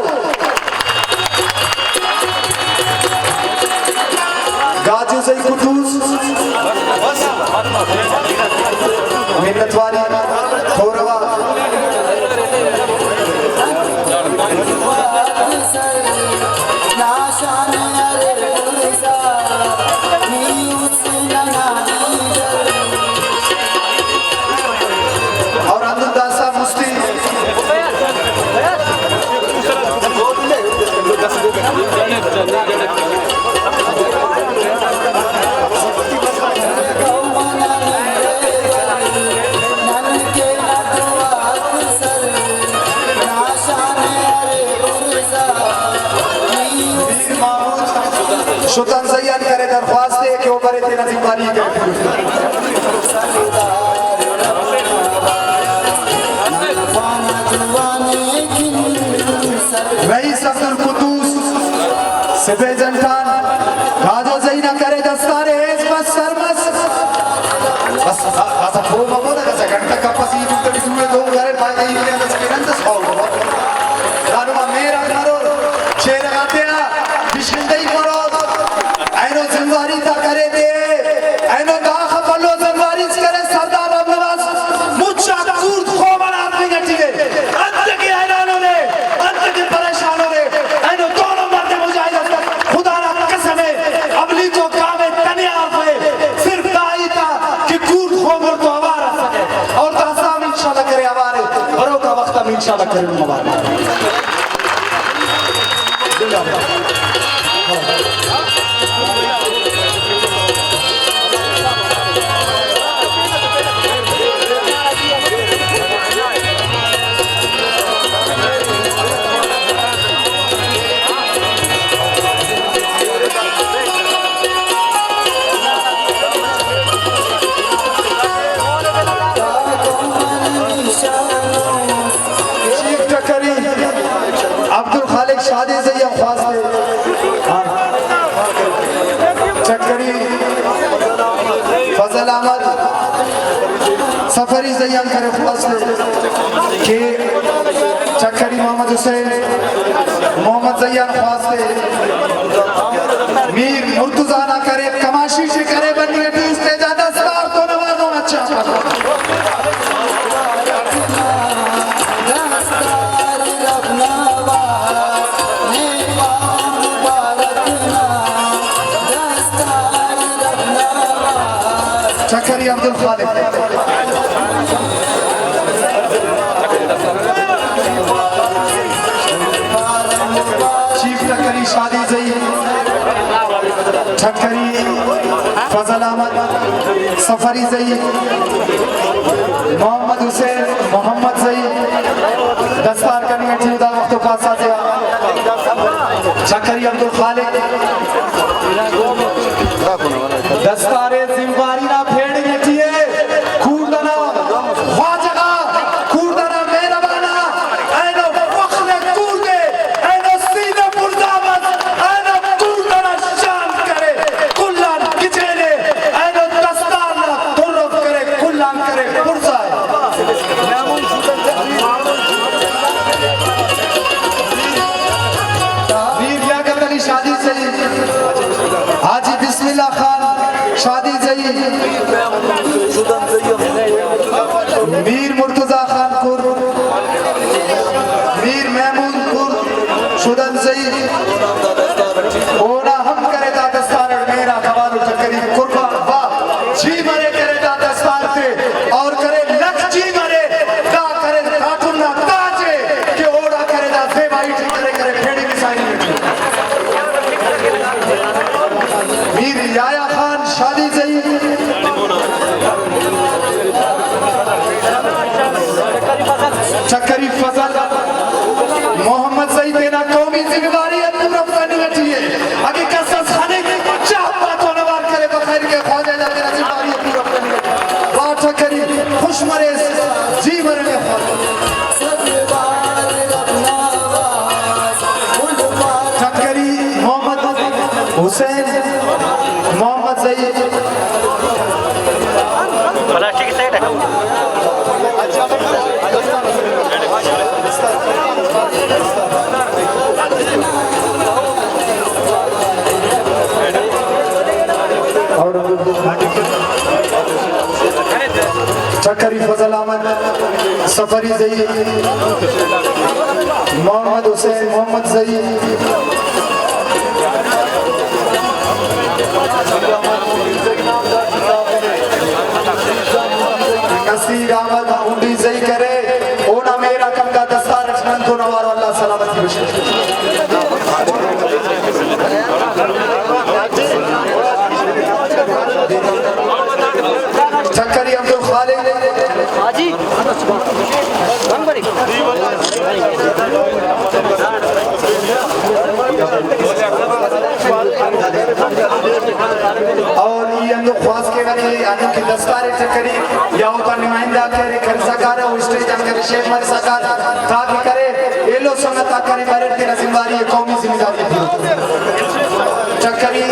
گاجو زئی قدوس، منت واری، کھوروا۔ اور ہندن داسا مستی۔ شتن زئی آن کرے درخواست ءِ کہ او برے تینا ذمہ واری ءِ کرے۔ رئیس عبدالقدوس سپہ جنٹان گاجو زئی نا کرے دستار ءِ، ایس بس سر مس۔ بس، داسہ پہہ مبو نا، داسہ گھنٹہ کپس ای دو تڑی دوئے دو کرے، پائے ای دس کے نن دس پاؤ۔ دانما مہر آک مرور، چہرہ غاتیا بشخندہی مرور۔ اینو زمواری تا کرے دے، اینو داخہ بھلو زمواری اس کرے سردار رب نواز، مچا کورد قوم انا آدمی گٹی دے۔ انت کہ حیران اُنے، انت کہ پریشان اُنے، اینو دونو مرد مجاہد اس۔ خدا نا قسم ہے، ابلی تو کام ہے، تنیا آفے، صرف دائی تا کہ کورد قوم اور تو اوار اسکے۔ اور داسا ہم انشاءاللہ کرے اوار ہے، بروکا وخت ہم انشاءاللہ کرے اوار۔ چیف ٹکری عبدالخالق شادی زئی آ خواست ءِ۔ ہاں۔ ٹکری فضل احمد۔ سفری زئی آن کرے خواست کہ چکری محمد حسین محمد زئی آن خواست میر مرتضی نا کرے، کماشی سے کرے بنی ٹی استے دا دستار تو نوار نو اچھا۔ چکری عبدالخالق۔ چیف ٹکری شادی زئی، ٹکری فضل احمد، سفری زئی، محمد حسین، محمد زئی، دستار کننگ ٹی دا وخت و پاسا تیا۔ چکری عبدالخالق۔ دستار زمواری نا پھیڑنگ ٹی ءِ، کوڑدہ نا خواجہ غا، کوڑدہ نا مہربان آ، اینو فخر کوڑدے، اینو سینہ بڑزا مس، اینو کوڑدہ نا شان کرے، کل آن گچینے، اینو دستار نا ترف کرے، کل آن کرے، بڑزا ءِ۔ میر لیاقت علی شادی زئی، حاجی بسم اللہ خان شادی زئی، میر مرتضی خان کرد، میر محمود کرد شدن زئی، اونا ہم کرے دا دستار اٹ مہر آ قبال و چکری قربان با۔ جی مرے کرے دا دستار تے اور کرے لکھ جی مرے دا کرے کاٹم نا تاج ءِ کہ اوڑا کرے دا زیبائی ٹی کرے کرے پھیڑی نسائی ٹی۔ میر یحییٰ خان شادی زئی، چکری فضل محمد زئی تینا قومی ذمہ داری ءِ پورا کننگ ٹی ءِ۔ اگہ کس اس خنک چاپ آ تو نوار کرے بخیر کے خواجہ نا تینا ذمہ داری ءِ پورا کننگ ٹی۔ واہ ٹکری خوش مریس، جی مرنے خواجہ۔ ٹکری محمد حسین محمد زئی۔ پلاسٹک سیٹ ہے۔ اور چکری فضل احمد، سفری زئی، محمد حسین محمد زئی، نصیر احمد ہنڈی زئی کرے، اونا مہر آ کم دا دستار اٹ نن تو نوارو، اللہ سلامتی بخش۔ چکری عبدالخالق۔ حاجی۔ اور ای ہندن خواست کیوہ کہ ہندن کہ دستار چکری یا اوتا نمائندہ کرے، کرسا کارہ، او اسٹیج آن کرے، شیف مرسا کارہ، تاکہ کرے، ایلو سنگت آک کرے، بریٹ تینا ذمہ داری ءِ، قومی ذمہ داری ءِ پورا۔ چکری،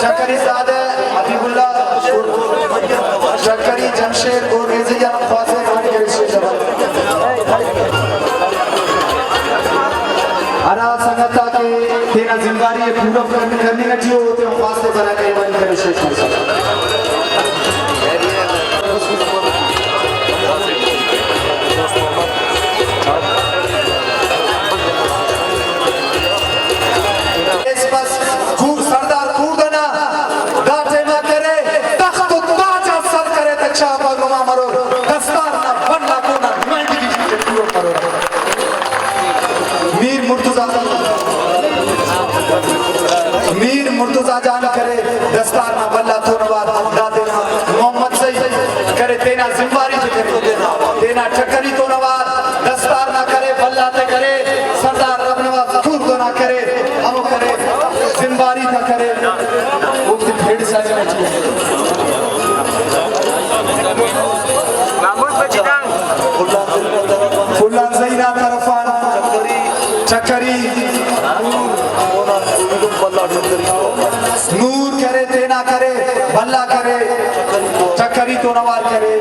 چکری زادہ حبیب اللہ، چکری جمشید اور رضی آن خواست کرے اسٹیج آ۔ ہرا سنگت آک تینا ذمہ داری ءِ پورا کن-، کننگ ٹی ءِ، اوتے خواست ءِ بلا کریبانی کرے شیف مرسا۔ بس کوڑ سردار کوڑدہ نا دا ٹائما کرے، تخت و تاج آ سر کرے تہ چاپ آ گما مرور، دستار نا بھلا کون آ نمائندگی ٹی پورو مرور۔ میر مرتضی، میر مرتضی جان کرے دستار نا بھلا تونوار، دا تینا محمد زئی کرے، تینا زمواری تے کرے، تینا ٹکری تونوار، دستار نا کرے، بھلا تے کرے، سردار رب نواز کوردو نا کرے، ہمو کرے، زمواری تا کرے، اوفتے پھیڑ ساجنا چاہیے۔ پھلان زئی نا طرف آن چکری نور کرے، تینا کرے، بھلا کرے، چکری تو اوار کرے۔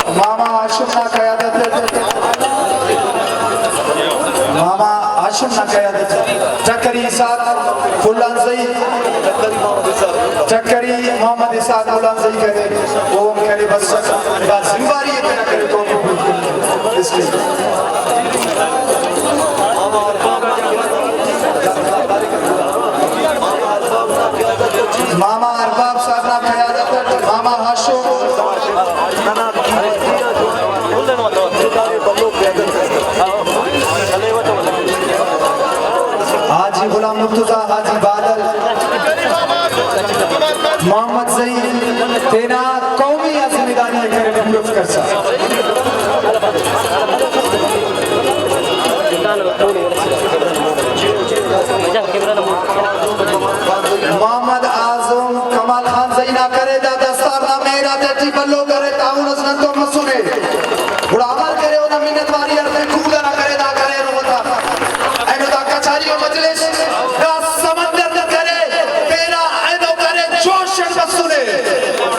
ماما ہاشم نا قیادت، ماما ہاشم نا قیادت، ٹکری اسحاق پلانزئی، ٹکری محمد اسحاق پلانزئی کرے، او ہم کرے، بس دا زمواری ءِ تینا کرے تو۔ ماما ارباب صاحب نا قیادت اٹ ماما ہاشم، حاجی غلام مرتضی، حاجی بادل، محمد زئی تینا قومی آ ذمہ داری ءِ کرے پورو کرسا۔ محمد اعظم کمال خان زئی نا کرے، دا دستار نا مہر آتیٹی بھلو کرے، تعاون اس نن تو مسنے۔ گڑا عمل کرے، اونا منت واری ہرفے، کوڑ انا کرے، دا کرے، اینو وتا اینو دا کچاری و مجلس، دا سمندر نا کرے، تینا اینو کرے، جوش اٹ بسنے۔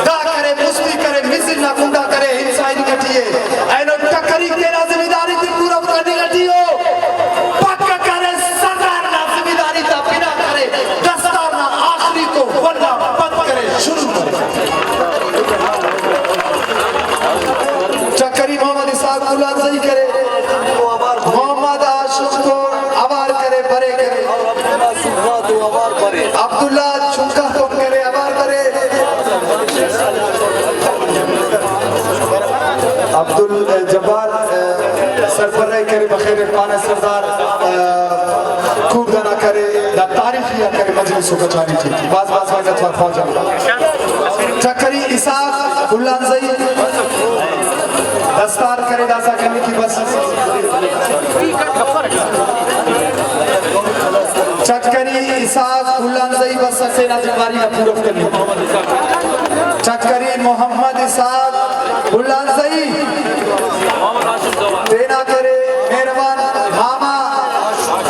دا کرے، مستی کرے، مزن نا کنڈا کرے، انسانی کٹی ءِ۔ اینو ٹکری تینا ذمہ داری تے پورو کننگ اٹی ءِ۔ پک کرے، سردار نا ذمہ داری تا بنا کرے، دستار نا آخری کو ولدا پد کرے، شروع کرے۔ ٹکری محمد اسحاق پلانزئی کرے، محمد ہاشم تو اوار کرے، برے کرے۔ عبداللہ چنکا تو کرے، اوار کرے۔ عبدالجبار، آ، سرپرہ کرے، بخیر پانہ سردار، آ، کوڑ دنا کرے، دا تاریخی آ کرے مجلس و کچاری ٹی۔ بھاز بھاز منت وار خواجہ۔ ٹکری اسحاق پلانزئی دستار کرے، داسا کنی کی بس۔ ٹکری اسحاق پلانزئی بس اسے نا ذمہ واری نا پورو کنی۔ ٹکری محمد اسحاق پلانزئی تینا کرے، مہربان ماما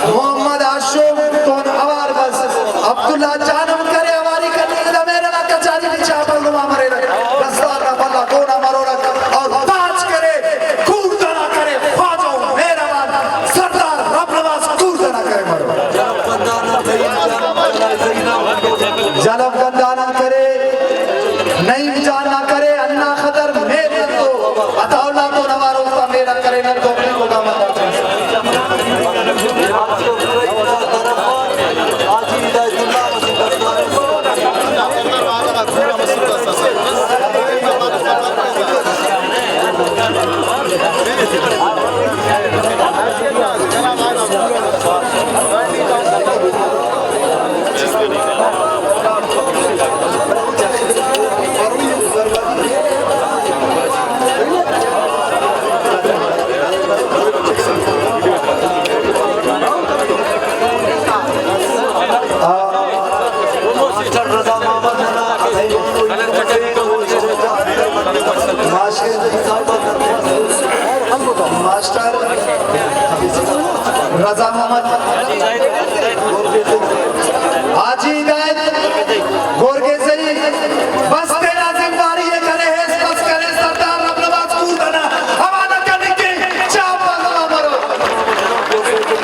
محمد ہاشم تون اوار بس۔ عبداللہ جان ہم کرے، اواری کننگ دا مہر انا کچاری ٹی چاپل نما مریرہ۔ دستار نا بھلا گونا مرورہ اور تاج کرے، کوڑ دنا کرے، خواجہ مہربان سردار رب نواز کوڑ دنا کرے مرو۔ جلب گندانا کرے، نعیم جان نا کرے، انا خطر مہر نتو، عطا اللہ تو نوار اوفتا مہر کرے نتو، اپنے کو گامن ماسٹر رضا محمد ننا ماسٹر رضا محمد، حاجی ہدایت گورگیزئی، بس تینا ذمہ واری ءِ کرے، ہیس بس کرے، سردار رب نواز کوڑ دنا حوالہ کننگ کے، چاپ آ نما مرو۔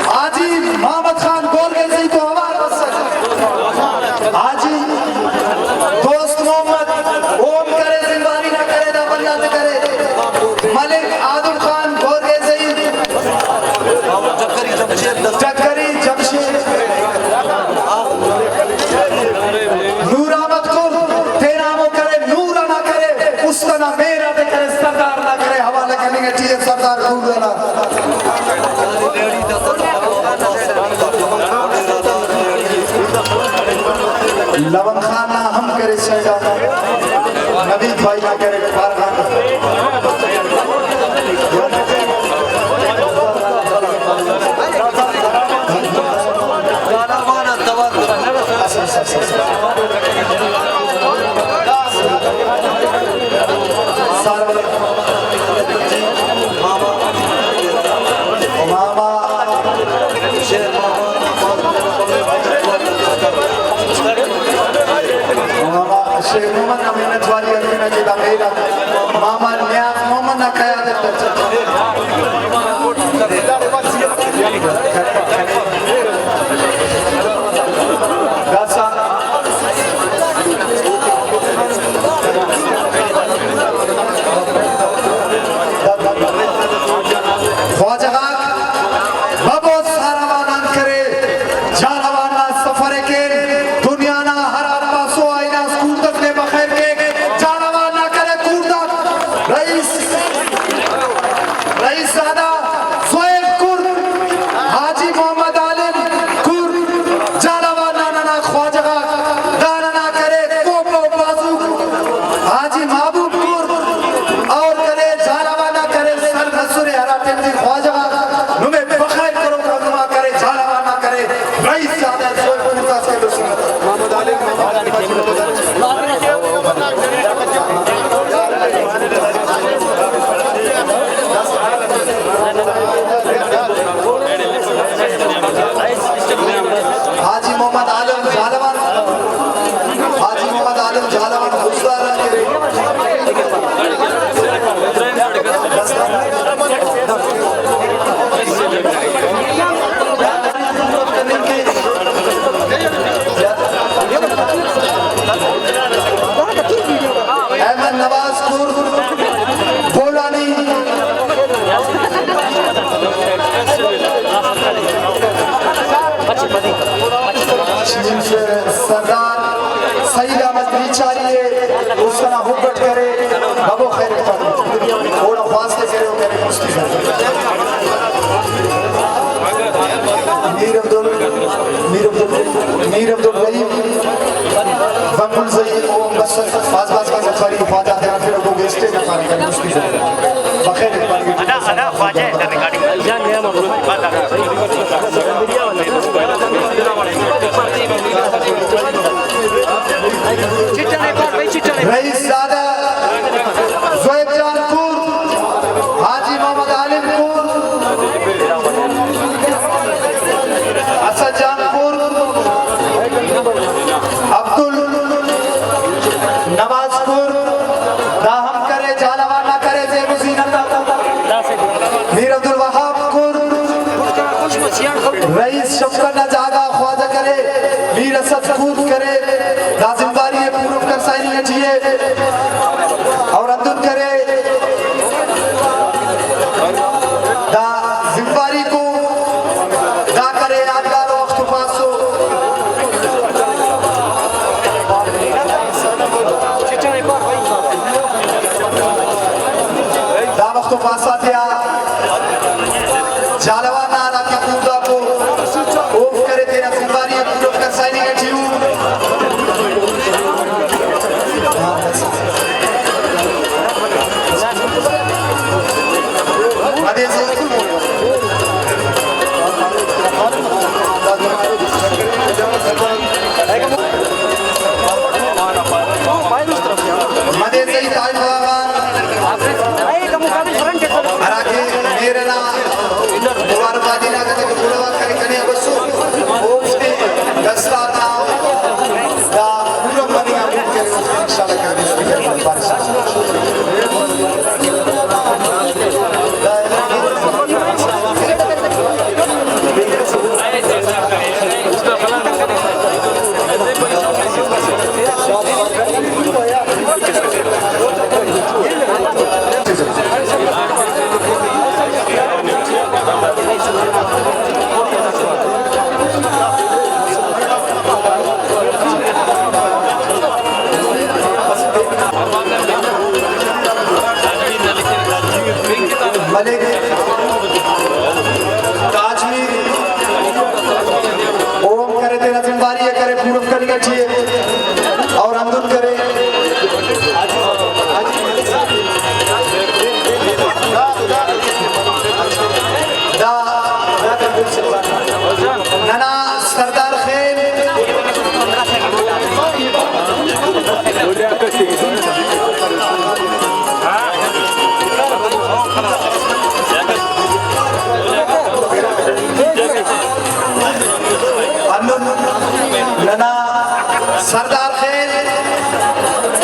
حاجی محمد خان گورگیزئی تو اوار بسک۔ حاجی دوست محمد، اوم کرے، زمواری نا کرے، دا بندات کرے۔ ملک آدم خان گورگیزئی، ٹکری جمشید، نور احمد کل تینا ہمو کرے، نور انا کرے، است انا مہر آتے کرے، سردار نا کرے، حوالہ کننگ ٹی ءِ سردار کوڑ انا۔ لون خان نا ہم کرے سیدا، نوید بھائی نا کرے فارغان۔ ماما، ماما محمد نا محنت والی ہرفنہ کہ دا میلہ ماما نیاز محمد نا قیادت اٹ داسہ خواجہ غاک ببو ساروان آن کرے، جھالاوان نا سفر ءِ کین۔ دنیا نا ہرا پاسو آ ہناس کوڑدک نے بخیر کیک۔ جھالاوان نا کرے کوڑدک، رئیس، رئیس زادہ زویب کرد، حاجی محمد عالم کرد، جھالاوان نا ننا خواجہ غاک، دا ننا کرے کوپہ و بازوک، حاجی محبوب کرد، اور کرے جھالاوان نا کرے سر مسنے ہرا ٹائم ٹی خواجہ غاک نمے بخیر کروک آ نما کرے جھالاوان نا کرے رئیس زادہ زویب کرد اس کے دوست۔ محمد عالم، محمد عالم، حاجی محمد عالم۔ حاجی محمد عالم جھالاوان، حاجی محمد عالم جھالاوان خضدار آن کرے۔ احمد نواز کرد بولانی، چیف سردار سعید احمد میچاری ءِ است انا حب اٹ کرے، ببو خیر اٹ پارے۔ اوڑا خواست کرے، او کرے مستی کرے۔ میر عبدال، میر عبدال، میر عبدالرحیم بنگلزئی او بس باز باز کا سفاری خواجہ تیار پھر کو گیسٹ کا پانی کا مستی کرے۔ بخیر پانی۔ رئیس زادہ زویب جان کور، حاجی محمد عالم کور، اسد جان کور، عبدل نواز کور، دا ہم کرے جھالاوان نا کرے زیب و زینت آتا۔ میر عبدالوہاب کور، رئیس شفقت نا جاگہ خواجہ کرے، میر اسد کور کرے، دا زمواری ءِ پورو کرسا ہننگ ٹی ءِ۔ اور ہندن کرے دا زمواری کو دا کرے یادگار وخت پاسو۔ دا وخت و پاسا تیا جھالاوان نا ہرا کہ کوڑدہ کو، اوفک کرے تینا زمواری ءِ پورو کرسا ہننگ ٹی ءُ۔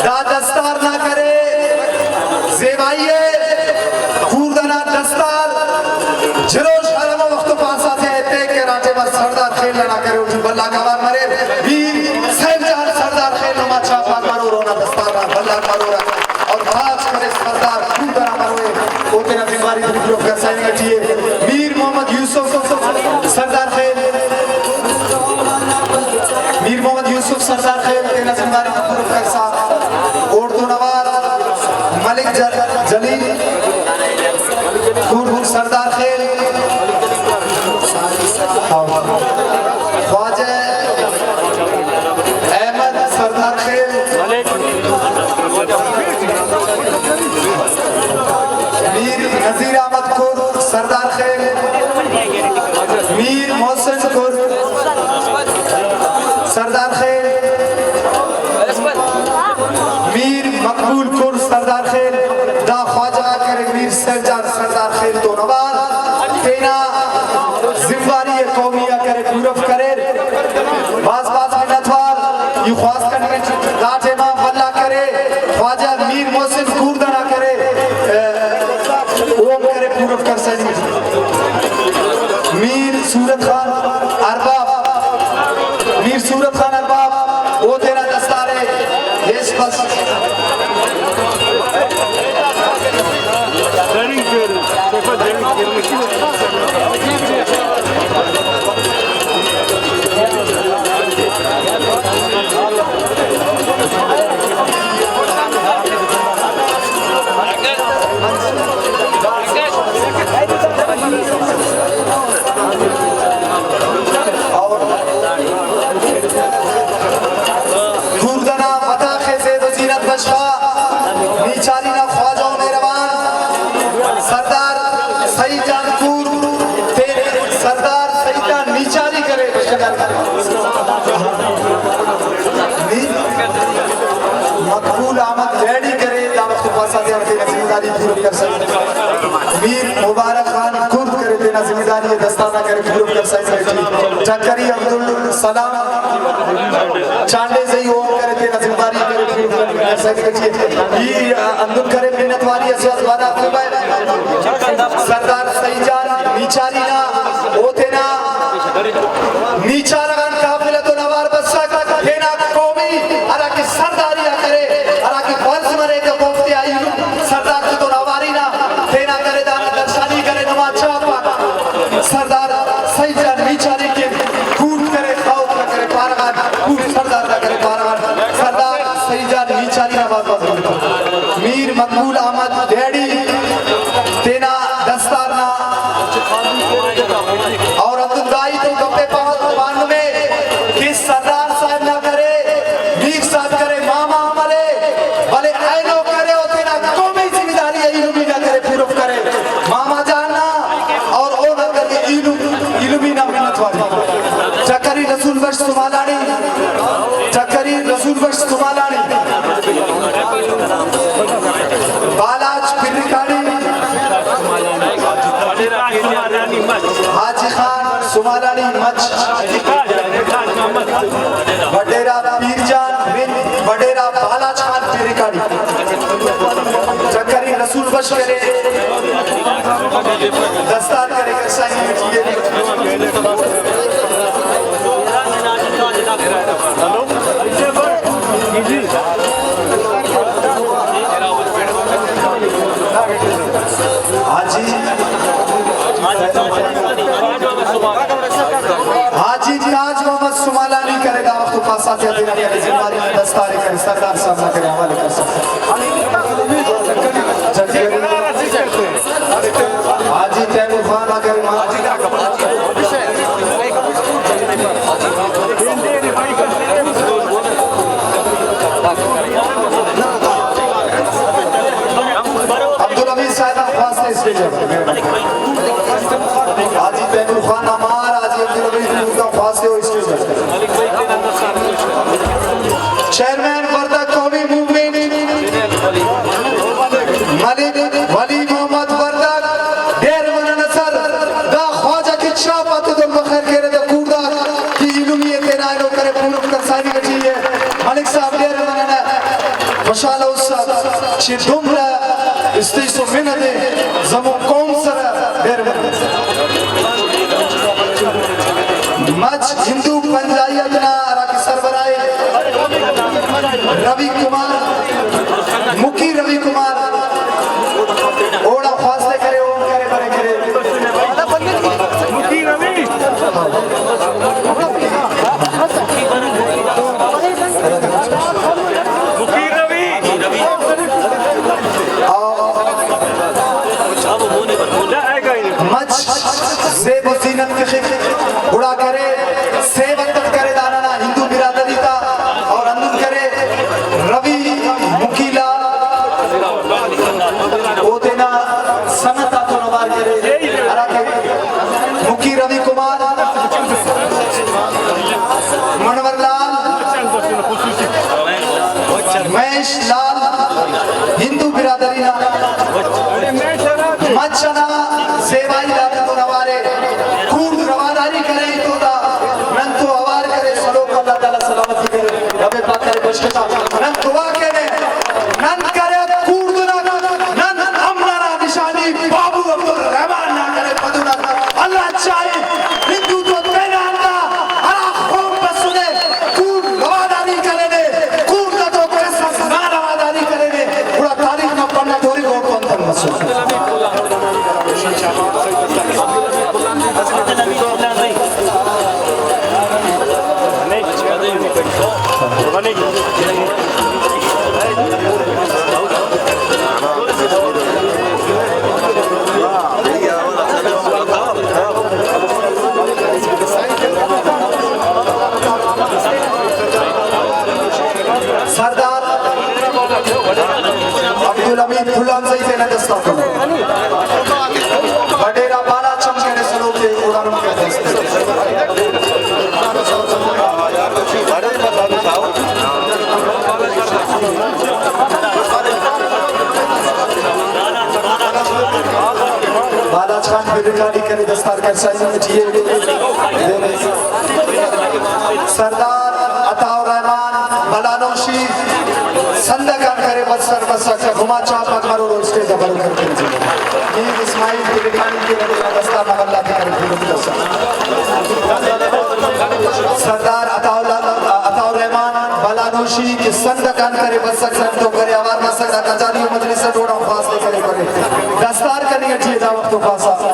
دا دستار نا کرے زیبائی ءِ، کوڑدہ نا دستار جلوش ہرمو وخت پانسا تیا ایتے کہ ہرا ٹائما سردار خیل نا کرے اوٹی بھلا اوار مریر۔ میر سیف جان سردار خیل نما چاپ آک مرور، اونا دستار نا بھلا مرور اور تاج کرے سردار کوڑدہ نا مروے، او تینا ذمہ واری تے پورو کرسا اینگ ٹی ءِ۔ میر محمد یوسف سردار خیل، میر محمد یوسف سردار خیل تینا ذمہ واری تے پورو کرسا اوڑتون اوار ملک ج-، جلیل کور سردار خیل، خواجہ احمد سردار خیل، میر نذیر احمد کور سردار خیل، میر محسن کور سردار خیل، میر مقبول کور سردار خیل، دا خواجہ غاک اریر، میر سیف جان سردار خیل تون اوار تینا ذمہ واری ءِ قومی آ کرے پورو کریر۔ بھاز بھاز منت وار، ای خواست کننگ اٹ دا ٹائما بھلا کرے، خواجہ میر محسن کوڑدہ نا کرے، ءِ، اوہم کرے پورو کرسا۔ میر صورت خان ارباب، میر صورت خان ارباب، او تینا دستار ءِ ہیس بس۔ اور کوڑدہ نا وتاخ ءِ زیب و زینت بشخا، نیچاری نا خواجہ و مہربان سردار سعید جان کور، تینے سردار سعید جان نیچاری کرے۔ میر مقبول احمد ڈیڈی کرے، دا وخت پاسا تیان تینا ذمہ داری پورو کرسا۔ میر مبارک خان کرد کرے تینا ذمہ داری ءِ دستانہ کرے پورو کرسا۔ ٹکری عبدالسلام چانڈیزئی اوہم کرے تینا ذمہ داری کرے پورو کرسا۔ ای ہندن کرے منت واری اسے از بارا صوبہ سردار سعید جان نیچاری نا، او تینا نیچار غان قافلہ تون اوار بسک، تینا قومی ہرا کہ سرداری آ کرے، ہرا کہ فرض مریک اوفتے آ ایلم سردار تتون اواری نا تینا کرے، دانا درشانی کرے۔ نما چاپ آ سردار سعید جان نیچاری کن کوٹ کرے، خاہوت نا کرے پارہ غان، کوٹ سردار نا کرے پارہ غان، سردار سعید جان نیچاری نا بھاز بھاز منت۔ میر مقبول احمد ڈیڈی تینا دستار نا اور عبدالدائی تو گپے پا-، پانمے کہ سردار صاحب نا کرے، میر صاحب کرے، ماما ہم ارے، ولے اینو کرے او تینا قومی ذمہ داری ءِ ایلمی نا کرے پورو کرے۔ ماما جان نا اور اونا کرے ایلم-، ایلمی نا منت واری۔ ٹکری رسول بخش سمالانی، ٹکری رسول بخش سمالانی، بالاچ پھرکاڑی، حاجی خان سمالانی مچ، وڈیرہ پیر جان، وڈیرہ بالاچ خان پھرکاڑی، ٹکری رسول بخش کرے، دستار کرے، کسائی۔ حاجی، حاجی تاج محمد سمالانی کرے، دا وخت پاسا تیا تینا ذمہ واری دستار کرے، سردار صاحب نا کرے حوالے کرسا۔ حاجی تیمور خان آ کرے، عبدالحمید صاحب آ خواست اسٹیج آ۔ حاجی تیمور خان نا مار حاجی عبدالحمید نور آ خواست اسٹیج آ۔ چیئرمین وردک قومی موومنٹ ملک ولی محمد وردک، ڈیرہ منہ نا سر، دا خواجہ کہ چاپ آتے دن بخیر کیرہ دا کوڑدار کہ ایلمی ءِ تینا اینو کرے پورو کرسانی ٹی ءِ۔ ملک صاحب ڈیرہ منہ نا خوشحال اس چہ دم نا استیس و منت ءِ زمو قوم سر بیر مرے۔ مچ ہندو پنجائیت نا ہرا کہ سربراہ ءِ روی کمار، مکی روی کمار، اوڑا خواست ءِ کرے، اوم کرے، برے کرے۔ مکی روی۔ مکی روی۔ مچ زیب و زینت تخک، گڑا کرے سیوت تخ کرے دانا نا ہندو برادری تا، اور ہندن کرے روی مکی لال او تینا سنگت آتون اوار کرے، ہراکہ مکی روی کمار، منور لال، مہیش لال، ہندو برادری نا مچ انا زیبائی دادے تون اوارے، کوڑد رواداری کرے تو دا، نن تو اوار کرے، سلوک اللہ تعالی سلامتی کرے، رب پاک کرے بخش تا۔ نن دعا کینے، نن کرے کوڑد نا، نن امن انا نشانی بابو عبدالرحمن نا کرے پدنا۔ اللہ چاہے ہندو تو تینا ہندا ہرا قوم بسنے، کوڑ رواداری کرینے، کوڑ نا تو کس اس نا رواداری کرینے، گڑا تاریخ نا پنہ ٹوری اوڑتون تنگ مسنے۔ سردار عبدالحمید پھلانزئی تینا دستاتون وڈیرہ بالاچم کرے سلوک ءِ اوڑان۔ بالاچ خان پرکالی کرے دستار کرسا ٹی اے۔ سردار عطا الرحمان بلانوشی سندھ آن کرے بس سر بسک، گما چاپ اکبر اور اسٹیج پر کر کے۔ میر اسماعیل پرکالی کے دستار نمبر لاتے کرے پورے۔ سردار عطا اللہ، عطا الرحمان بلانوشی کہ سندھ آن کرے بسک، سندھ تو کرے اوار مسک، دا کچاری و مجلس ٹوڑا خواست کرے کرے۔ دستار کننگ ٹی دا وخت و خواست۔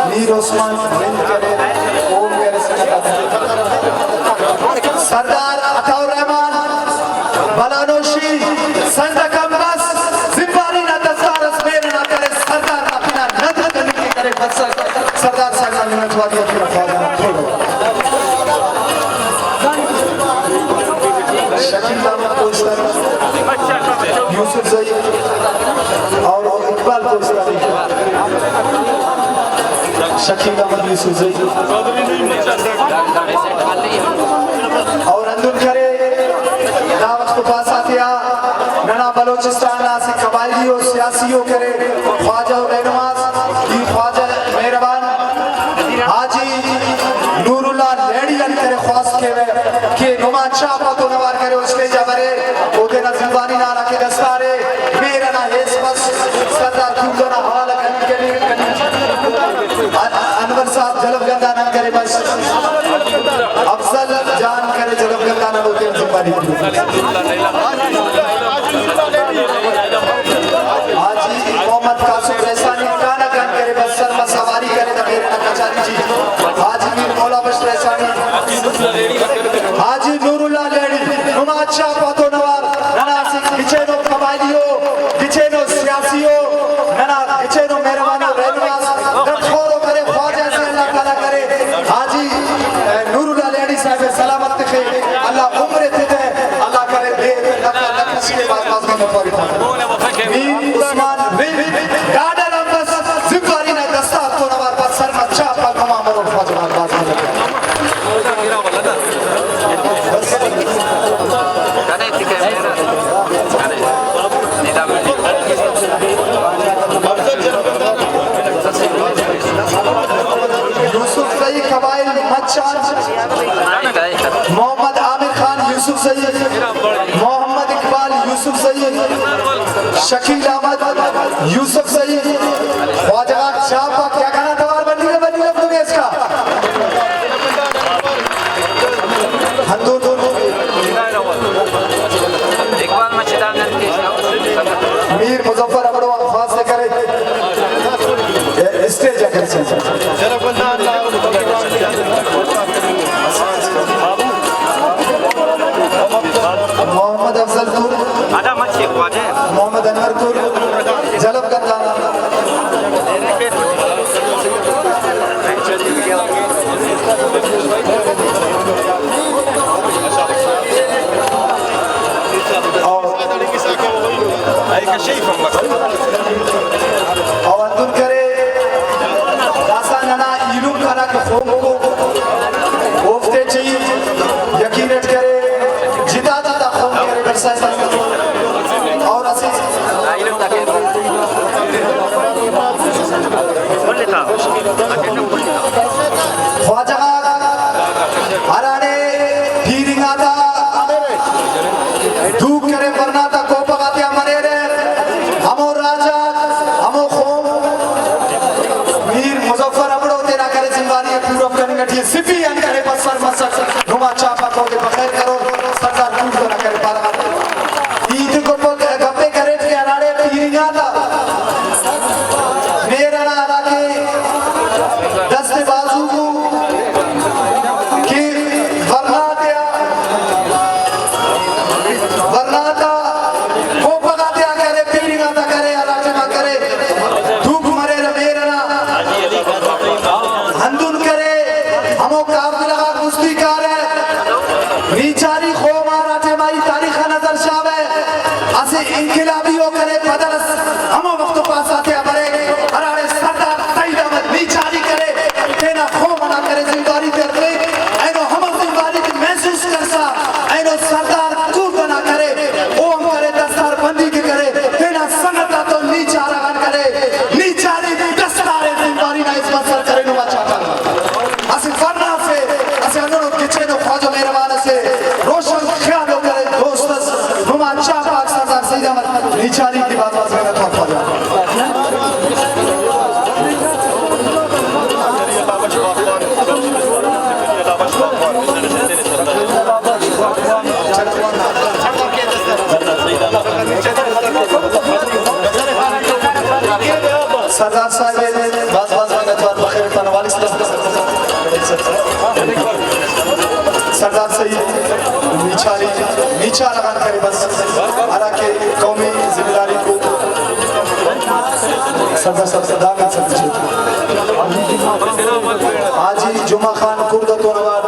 میر عثمان رند کرے، اوم کرے سنگت۔ سردار عطا الرحمان بلانوشی سندھ کم بس، زمواری نا دستار اس میر نا کرے، سردار نا پنا ندر کننگ کہ کرے بسک۔ سردار صاحب نا منت واری ءِ۔ شکیل احمد کوہستانی، یوسف زئی اور اقبال کوہستانی۔ شکیل احمد، یوسف زئی اور ہندن کرے دا وخت پاس آتیا ننا بلوچستان نا اسہ قبائلی و سیاسی و کرے خواجہ و رہنماس، ای خواجہ مہربان حاجی نور اللہ لہڑی آن کرے خواست کیوہ کہ نما چاپ آتون اوار کرے و اسٹیج آ برے، او تینا زمواری نا ہراکہ دستار ءِ، مہر انا ہیس مس، سردار کوزہ نا حوالہ کننگ کہ ان-، انور صاحب جلو گندا نا کرے بس، افضل جان کرے جلو گندا نا، او تینا زمواری۔ حاجی محمد قاسم رئیسانی کانہ کان کرے بس، سر مسواری کرے دا مہر انا کچاری ٹی۔ حاجی میر مولا بخش رئیسانی، حاجی نور اللہ لہڑی، نما چاپ آتون اوار، ننا اسہ گچینو قبائلی ءُ، گچینو سیاسی ءُ، ننا گچینو مہربانو رہنماس، گٹ خور ءُ کرے، خواجہ سے اللہ تعالیٰ کرے، حاجی، اے، نور اللہ لہڑی صاحب سلامت تخے، اللہ عمر تتہ، اللہ کرے دے لکھ لکھ شکر باز باز منت واری۔ میر عثمان رند ڈاڈر آن بس، زمواری نا دستار تون اوار بس، سر مچا پل کما مرو خواجہ باز باز منت۔ شکیل احمد، یوسف سعید، خواجہ غاک چاپ آ کیا کنا توار بننگ ءِ، بننگ ءِ دنیا اس کا۔ ہندن اقبال مچ دانگ انت کہ میر مظفر ہمڑو آن خواست کرے اسٹیج آ کرسا۔ محمد افضل تور، محمد انور تور، جلب گندانا۔ او او ہندن کرے، داسہ ننا ایلم کنا کہ خومکو، اوفتے ٹی یقین اٹ کرے، جتا جتا خوم کرے، بس ایسا اور اسہ خواجہ غاک ہراڑے پیرنگ آتا دوک کرے، ورنا تا کوپہ غاتیا مریرہ، ہمو راج آک، ہمو قوم، میر مظفر ہمڑو تینا کرے ذمہ واری ءِ پورو کننگ ٹی سفی آن کرے بسر مسک۔ نما چاپ آک اودے بخیر کرور، سردار کوٹ نا کرے پارہ۔ ای تے گپ، گپے کریٹ کہ ہراڑے پیرنگا تا مہر ئنا ہراکہ دست بازو کو کہ ورنا تیا، ورنا تا کوپہ غاتیا کرے، پیرنگا تا کرے، ہرا ٹائما کرے، دھوک مریرہ مہر ئنا۔ ہندن کرے، ہمو قافلہ غاک مستی کارہ۔ میچاری قوم آ ہرا ٹائما ای تاریخ آ نظر شاغہ، اسہ انقلابی او کرے، بدل اس ہمو وخت و پاس آتیا بریک، ہراڑے سردار سعید احمد میچاری کرے، تینا قوم ئنا کرے ذمہ واری تے ہتوے، اینو ہمو ذمہ واری تے محسوس کرسا، اینو سردار کوٹ ئنا کرے، او ہم کرے دستار بندی کہ کرے، تینا سنگت آتون میچارہ غان کرے، میچاری دستار ذمہ واری نا عزت سر کرے، نما چاٹا۔ اسہ ورنا اسے، اسہ ہندنو گچینو خواجہ مہربان اسے، روشن خیال ءِ کرے دوست اس، نما چاپ آک سردار سعید احمد میچاری کی بات بات محنت اور خواجہ۔ سردار صاحب، بھاز بھاز منت وار، بخیر پانہ والد صاحب۔ سردار سعید میچاری، میچار آن کرے بس، ہراکہ قومی ذمہ داری کو۔ سردار صاحب، سردار صاحب۔ حاجی جمعہ خان کرد تو نواب۔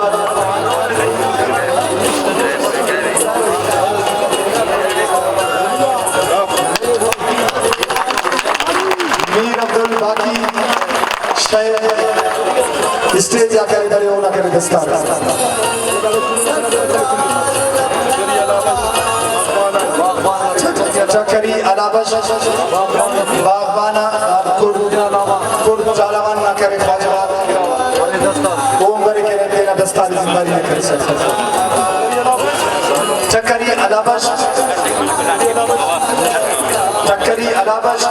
میر عبدالباقی شیخ اسٹیج آ کرے، دڑے اونا کرے دستار۔ چکری علا بخش باغبان آ کرد، کرد جھالاوان نا کرے خواجہ غاک۔ اوم برے کرے تینا دستاری ذمہ واری نا کرسا۔ چکری علا بخش، چکری علا بخش،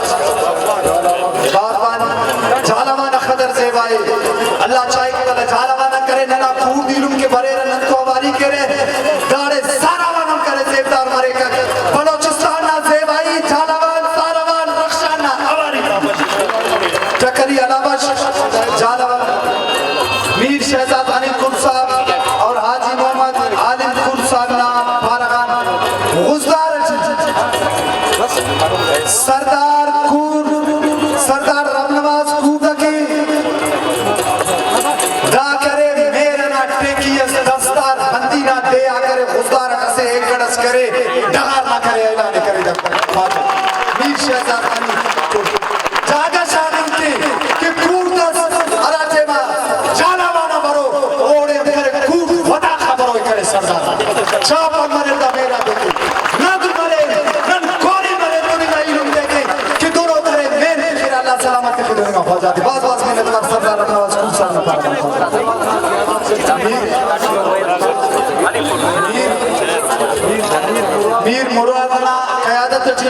باغبان جھالاوان اخہ در زیبائی۔ اللہ چاہک تلا جھالاوان آن کرے، ننا کوڑد ایلم کہ بریرہ نن تو اواری کیرہ، داڑے ساراوان ہم کرے زیبدار مریکک۔ بلوچستان نا زیبائی جھالاوان، ساراوان، رخشان نا اواری۔ چکری علا بخش جھالاوان، میر شہزاد حنیف قطب صاحب اور حاجی محمد عالم قطب صاحب نا پارہ غان غزدار اٹی سردار کور، سردار رب نواز کور دکی دا کرے مہر ئنا ٹیکی اس دستار بندی نا دے آ کرے، غزدار اٹ اسہ ایکڑ اس کرے، ڈغار نا کرے، اعلان کرے دا خواجہ میر شہزاد حنیف۔ جاگہ شاغنگ تے کہ کوڑد اس ہرا ٹائما جھالاوان آ برو، اوڑے کرے کوڑد وداخا برو کرے سردار۔ چاپ آن مریر دا مہر آتے کہ نادر مریر، نن کوری مریر، دننگا ایلم تے کہ کہ دنو کرے مہر تخرہ، اللہ سلامت تخرہ دننگا خواجہ تے۔ بھاز بھاز منت وار سردار رب نواز کور صاحب نا پارہ۔ میر، میر، میر مراد نا قیادت اٹی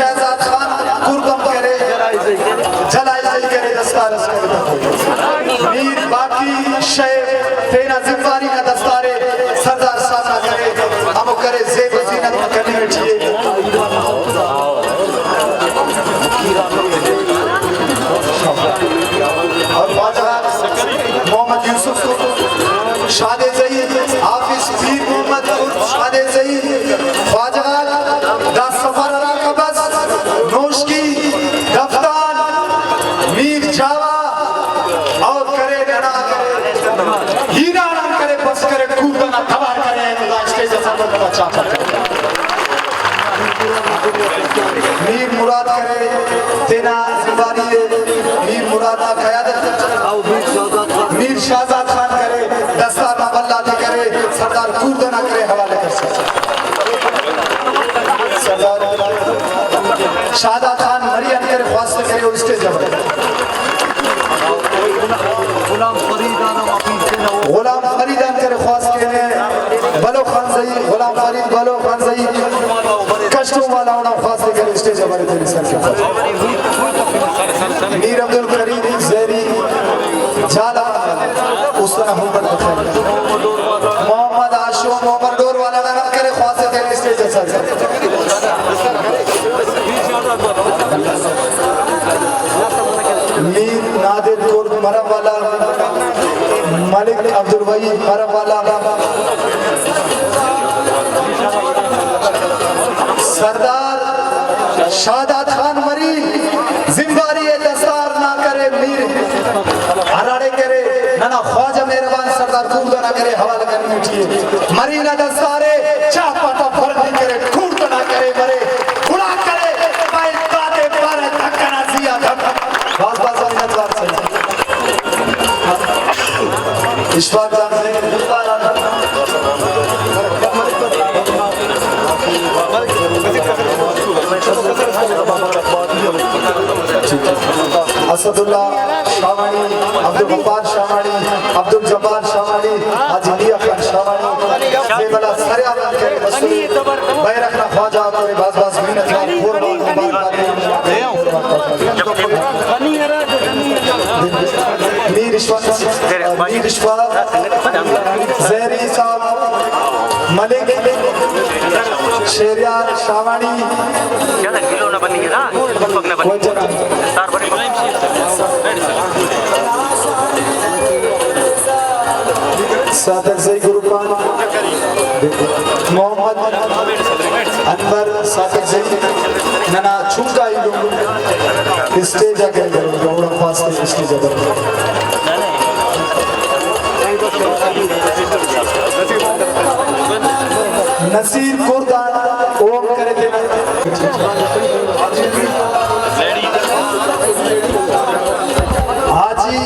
شہزاد خان کردم کرے، جلائے زئی کرے، دستار اس کرے۔ میر باقی شے تینا زمواری نا دستارے سردار صاحب نا کرے، ہمو کرے زیب و زینت نا کننگ ٹی ءِ۔ اور خواجہ محمد یوسف شادے زئی، حافظ پیر محمد عرف شادے زئی، خواجہ غاک دا سفر ہراکا بس، نوشکی، دفتان، میر جاوا اور کرے ننا کرے ایران آن کرے بس کرے کوردہ نا توار کرے اینو دا اسٹیج اس آ بندغ آ چاپ کرے۔ میر مراد کرے تینا زمواری ءِ، میر مراد نا قیادت اٹ میر شاہزاد خان کرے دستار نا بھلا تے کرے، سردار کوردہ نا کرے حوالہ کرسا۔ سردار شاہزاد خان مری آن کرے خواست کرے او اسٹیج آ بریک۔ غلام فرید آن کرے خواست کینے، بلو خان زئی، غلام فرید بلو خان زئی، کسٹم والا اونا خواست کرے اسٹیج آ بریک تینے سر کے۔ میر عبدالکریم زہری جالا، اس طرح ہم پر بخیر۔ محمد ہاشم عمر ڈور والا نا کرے خواست تینے اسٹیج آ سر۔ میر نادر کرد مرو والا، ملک عبدالوحید مرو والا، سردار شاہداد خان مری زمواری ءِ دستار نا کرے میر ہراڑے کرے ننا خواجہ مہربان سردار کوردہ نا کرے حوالہ کرنے ٹی ءِ۔ مری نا دستارے چاپ آتا فرد کرے کوردہ نا کرے مرے گڑا کرے پائے دادے پارہ دھک ئنا زی آ دھک۔ بھاز بھاز منت وار سر۔ اشفاق جان سے اسد اللہ شاہوانی، عبدالغفار شاہوانی، عبدالجبار شاہوانی، حاجی میاں خان شاہوانی، زیبلا سریاب آن کرے مسنے، بیرخ نا خواجہ آک کرے، بھاز بھاز منت وار، قربان، قربان۔ میر اشفاق، میر اشفاق زہری صاحب، ملک شہریار شاہوانی، کوئٹہ نا۔ ساتک زئی گروپ آن محمد انور ساتک زئی ننا چنکا ایلم اسٹیج آ گئے، اوڑان خواست اسٹیج آ بر۔ نصیر کردان اوم کرے تینا۔ حاجی،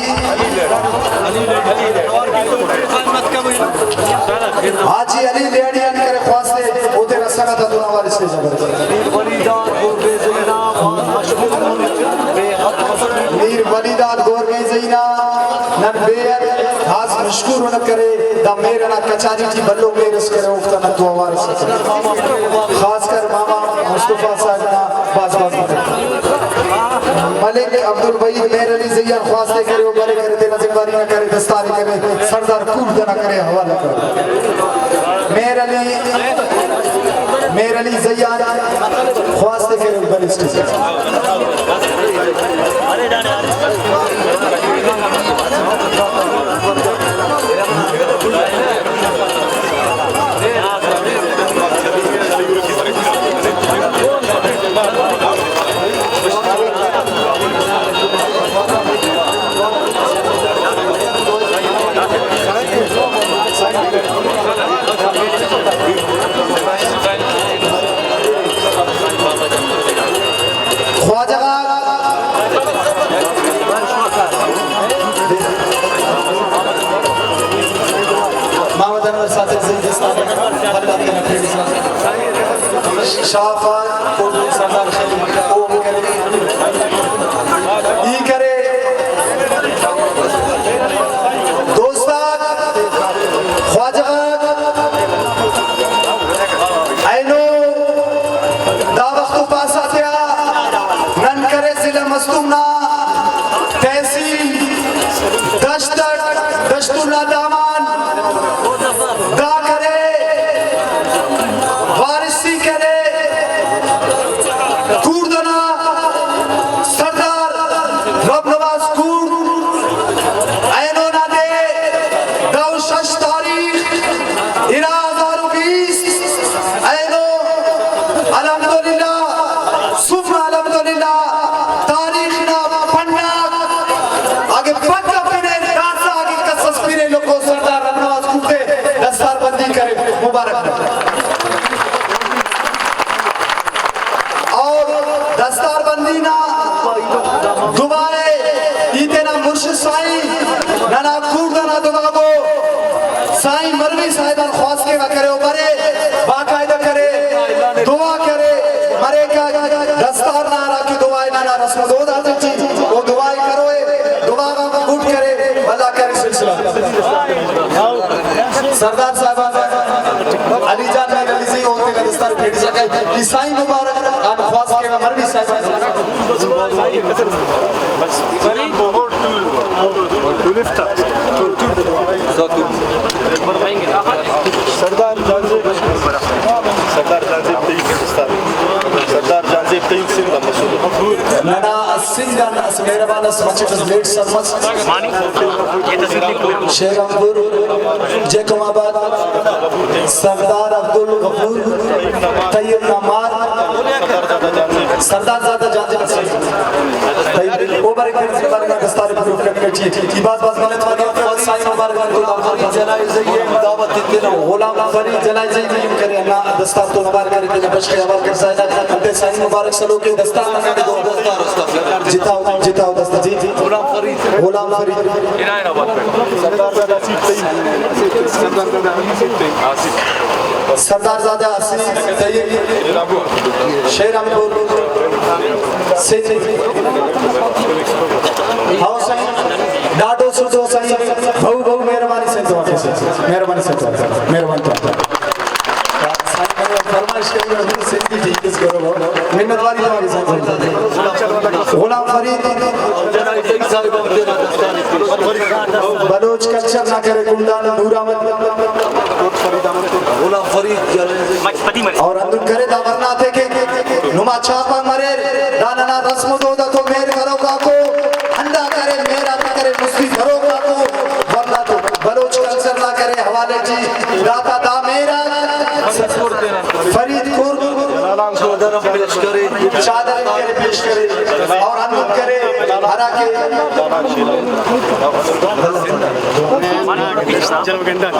حاجی علی لیاڑی آن کرے خواست ءِ، او تینا سنگت آتون اوار اسٹیج آ برے۔ میر ولی داد گورگئی زئی نا نن بے حد خاص مشکور انا کرے، دا مہر انا کچاری ٹی بھلو مہر اس کرے، اوفتا نن تو اوار اس کرے۔ خاص کر ماما مصطفی صاحب نا بھاز بھاز مدد۔ ملک عبدالوحید مہر علی زئی آن خواست ءِ کرے، او برے کرے تینا ذمہ واری نا کرے، دستار ءِ کرے، سردار کوردہ نا کرے حوالہ کرے۔ مہر علی، مہر علی زئی آن خواست ءِ کرے، او برے اسٹیج۔ خواجہ غاک محمد انور صادق زئی دستان بھلا تینا پھیڑسا۔ شاہ خان کوٹلی سردار خلیل اوم کرے۔ ای کرے۔ دوستاک، خواجہ غاک، اینو دا وخت و پاس آتیا مستونگ نا تحصیل دشت اٹ دشتون نا دامان دا کرے، وارثی کرے، کوڑدہ نا سردار رب نواز کوڑ اینو نا دے دہ و شش تاریخ ارا ہزار و بیست اینو الحمدللہ، ثم الحمدللہ، تاریخ نا پناک اگہ پک پنے داسہ اگہ کس اس پنے لکھو سردار رب نواز کوڑ تے دستار بندی کرے، مبارک۔ اور دستار بندی نا دعا ءِ ای تینا مرشد سائیں ننا کوڑدہ نا دعا گو سائیں مروی صاحب آن خواست کیوہ کرے و برے باقاعدہ کرے دعا کرے مریکہ دستار نا ہرا کہ دعا ءِ ننا رسم و دود آتے ٹی او دعا ءِ کروئے دعا غا گڈ کرے بھلا کرے سلسلہ۔ سردار صاحب علی جان میر علی زی او تینا دستار پھیڑی سکے عیسائی مبارک آن خواست کیوہ مروی صاحب۔ سردار جہانزیب، سردار جہانزیب تیوک سردار، سردار جہانزیب تیوک سندھ آن مسنے۔ ننا سندھ آن اسہ مہربان اس مچٹ اس لیٹ سر مس۔ شیران پور، جیکب آباد، سردار عبدالغفور، طیب نا مار، سردار زادہ جہانزیب۔ طیب، او بریک، بریک، بریک، دستار پروف کرنے ٹی۔ ای باز باز منت وار سائیں مبارک۔ جنازہ ءِ دعوت ایتنہ۔ غلام فرید جنازہ ءِ کرے، اللہ دستار تو مبارک کرے، تینا بشخ ءِ حوال کرسا۔ انتے سائیں مبارک سلوک ءِ دستار منگا دے۔ جتاؤ، جتاؤ دستار جی۔ غلام فرید۔ غلام فرید۔ سردار زادہ آصف تیوک۔ سردار زادہ آصف تیوک۔ شیران پور۔ سندھ۔ ہاؤ سائیں۔ ڈاڈو سوٹو سائیں، بہو بہو مہربانی سائیں تو آتے سائیں، مہربانی سائیں تو آتے، مہربانی تو آتے۔ سائیں نے فرمائش کری ہے، ہم سندھی ٹھیک اس کرو، منت واری تمہاری سائیں۔ غلام فرید، بلوچ کلچر نہ کرے کنڈان نور احمد۔ غلام فرید، اور ہندن کرے دا ورنا تے کہ نما چھاپا مریر، دا ننا رسم و دود تو مہر کروکاکو۔ ہندا کرے مہر آتا کرے مستی دروک آکو، ورنا تو بلوچ کلچر نا کرے حوالے ٹی داتا دا مہر آ فرید کرد چادر کرے پیش کرے اور ہندن کرے ہرا کہ اور ہندن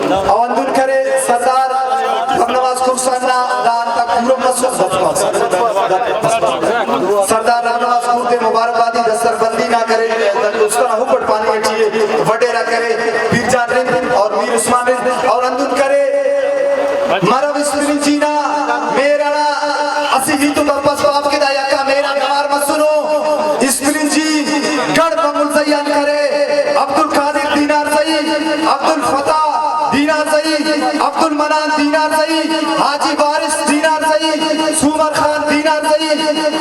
دا او ہندن کرے سردار رمنواز کرسان نا دا انت آ پورو مسر۔ سردار رمنواز کور تے مبارکبادی دستربندی نا کرے، استان حب اٹ پاننگ ٹی اے، وڈیرہ کرے، پیر جان رند اور میر عثمان رند اور ہندن کرے مرو اسپرنجی نا مہر انا اسہ ہیت و بپس پاپ کہ دا یکا مہر آن اوار مسنو۔ اسپرنجی گڑھ بنگلزئی آن کرے عبدالقادر دینار زئی، عبدالفتاح دینار زئی، عبدالمنان دینار زئی، حاجی وارث دینار زئی، سومر خان دینار زئی،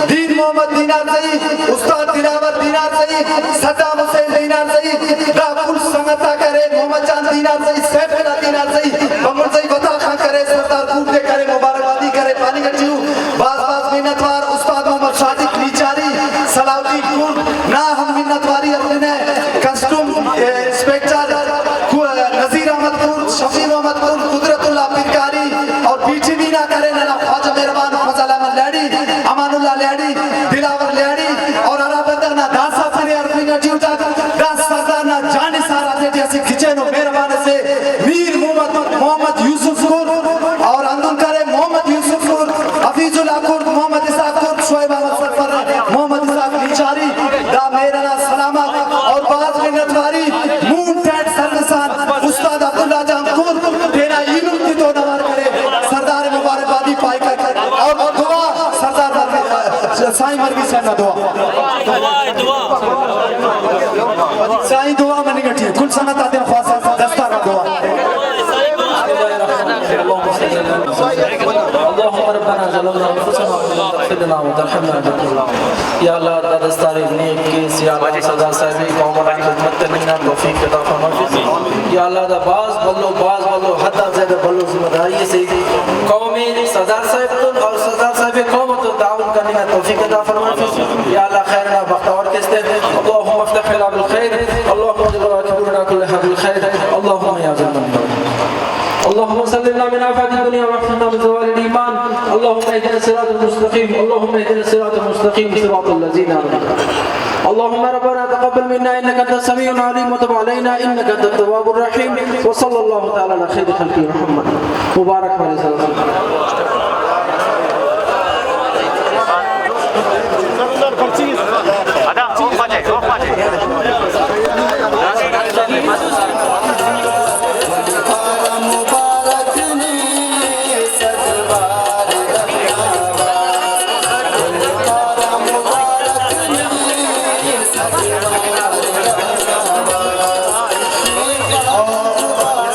دین محمد دینار زئی، استاد دلاور دینار زئی، صدام حسین دینار زئی، دا کل سنگت آ کرے، محمد جان دینار زئی، سیف اللہ دینار زئی، بمن زئی وطا خان کرے، سردار کوٹ تے کرے، مبارکبادی کرے، پاننگ ٹی او۔ بھاز بھاز منت وار استاد محمد صادق نیچاری، صلاح الدین کوٹ نا ہم منت واری ہرفنہ، کسٹم، اے، انسپکٹر، کو-، نذیر احمد کوٹ، شفیع محمد کوٹ، قدرت اللہ پرکاری اور پی ٹی وی نا کرے ننا خواجہ مہربان فضل احمد لہڑی، امان اللہ لہڑی، دلاور لہڑی اور ہرا بندغ نا داسہ پورے ہرفنگ ٹی اٹک، دا سردار نا جان نثار آتے ٹی اسہ گچینو مہربان اسے میر محمد، محمد یوسف کرد اور ہندن کرے محمد یوسف کرد، حفیظ اللہ کرد، محمد اسحاق کرد، شعیب احمد سفر، محمد اسحاق نیچاری، دا مہر انا سلامت اور بھاز منت واری مون ٹیٹ سروس آن استاد عبداللہ جان کرد تینا ایلم تتون اوار کرے۔ سردار سائیں مروی صاحب نا دعا۔ سائیں دعا مننگ ٹی کل سنگت آتیان خواست دستار نا دعا۔ اللهم ربنا ظلمنا انفسنا وان لم تغفر لنا وترحمنا لنكونن۔ یا اللہ، دا دستار نیک کیس، یا اللہ، سردار صاحب قوم نا خدمت کننگ نا توفیق عطا فرمائے۔ یا اللہ، دا بھاز بھلو، بھاز بھلو، حد آن زیادہ بھلو ذمہ داری اسے قوم سردار صاحب تون اور سردار صاحب قوم تو تعاون کننگ نا توفیق عطا فرمائے۔ یا اللہ، خیر نا بختاور کیس تے۔ اللهم افتح لنا بالخير، اللهم اجعل قبورنا كلها بالخير، اللهم يا ذا المنان۔ اللهم سلمنا من آفات الدنيا واحفظنا من زوال الإيمان، اللهم اهدنا الصراط المستقيم، اللهم اهدنا الصراط المستقيم، صراط الذين أنعمت عليهم. اللهم ربنا تقبل منا إنك أنت السميع العليم وتب علينا إنك أنت التواب الرحيم. وصلى الله تعالى على خير خلقه محمد. مبارک پارے سلام۔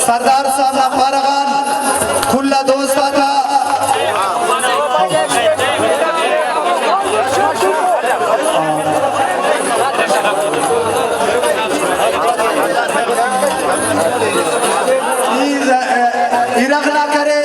سردار صاحب نا پارہ غان کل آ دوست آتا۔ ای ز-، ارغ نا کرے۔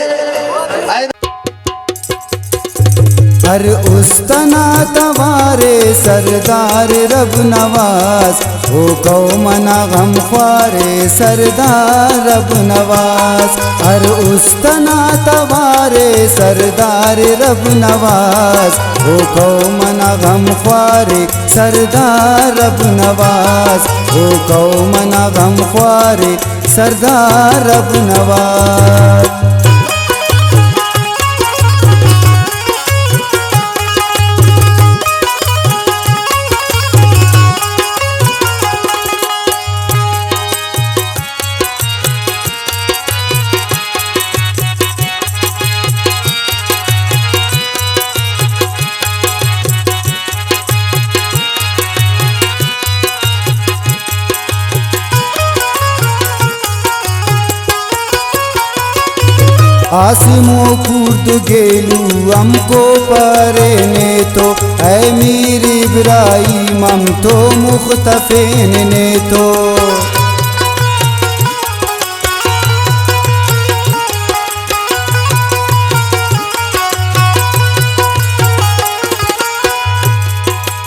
ہر است انا توارے سردار رب نواز، او قوم انا غم خوارے سردار رب نواز۔ ہر است انا توارے سردار رب نواز، او قوم انا غم خوارے سردار رب نواز، او قوم انا غم خوارے سردار رب نواز۔ آسم و کرد گیلو ہم کو پرینے تو، اے میر ابراہیم ہم تو مختفین نے تو۔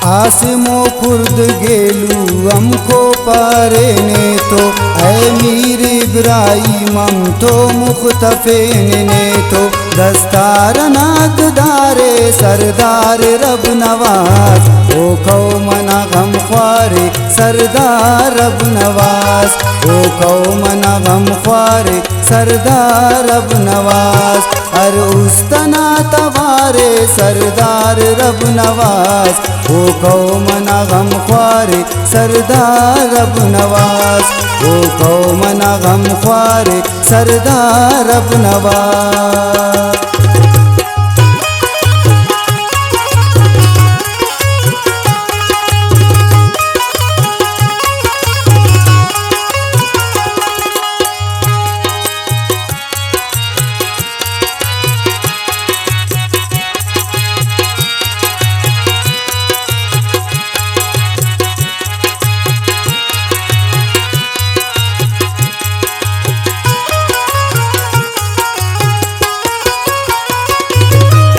آسم و کرد گیلو ہم کو پارینے تو، اے میر ابراہیم ہم تو مختفین نے تو۔ دستار نا حقدارے سردار رب نواز، او قوم نا غم خوارے سردار رب نواز، او قوم نا غم خوارے سردار رب نواز۔ ہر است انا توارے سردار رب نواز، او قوم انا غم خوارے سردار رب نواز، او قوم انا غم خوارے سردار رب نواز۔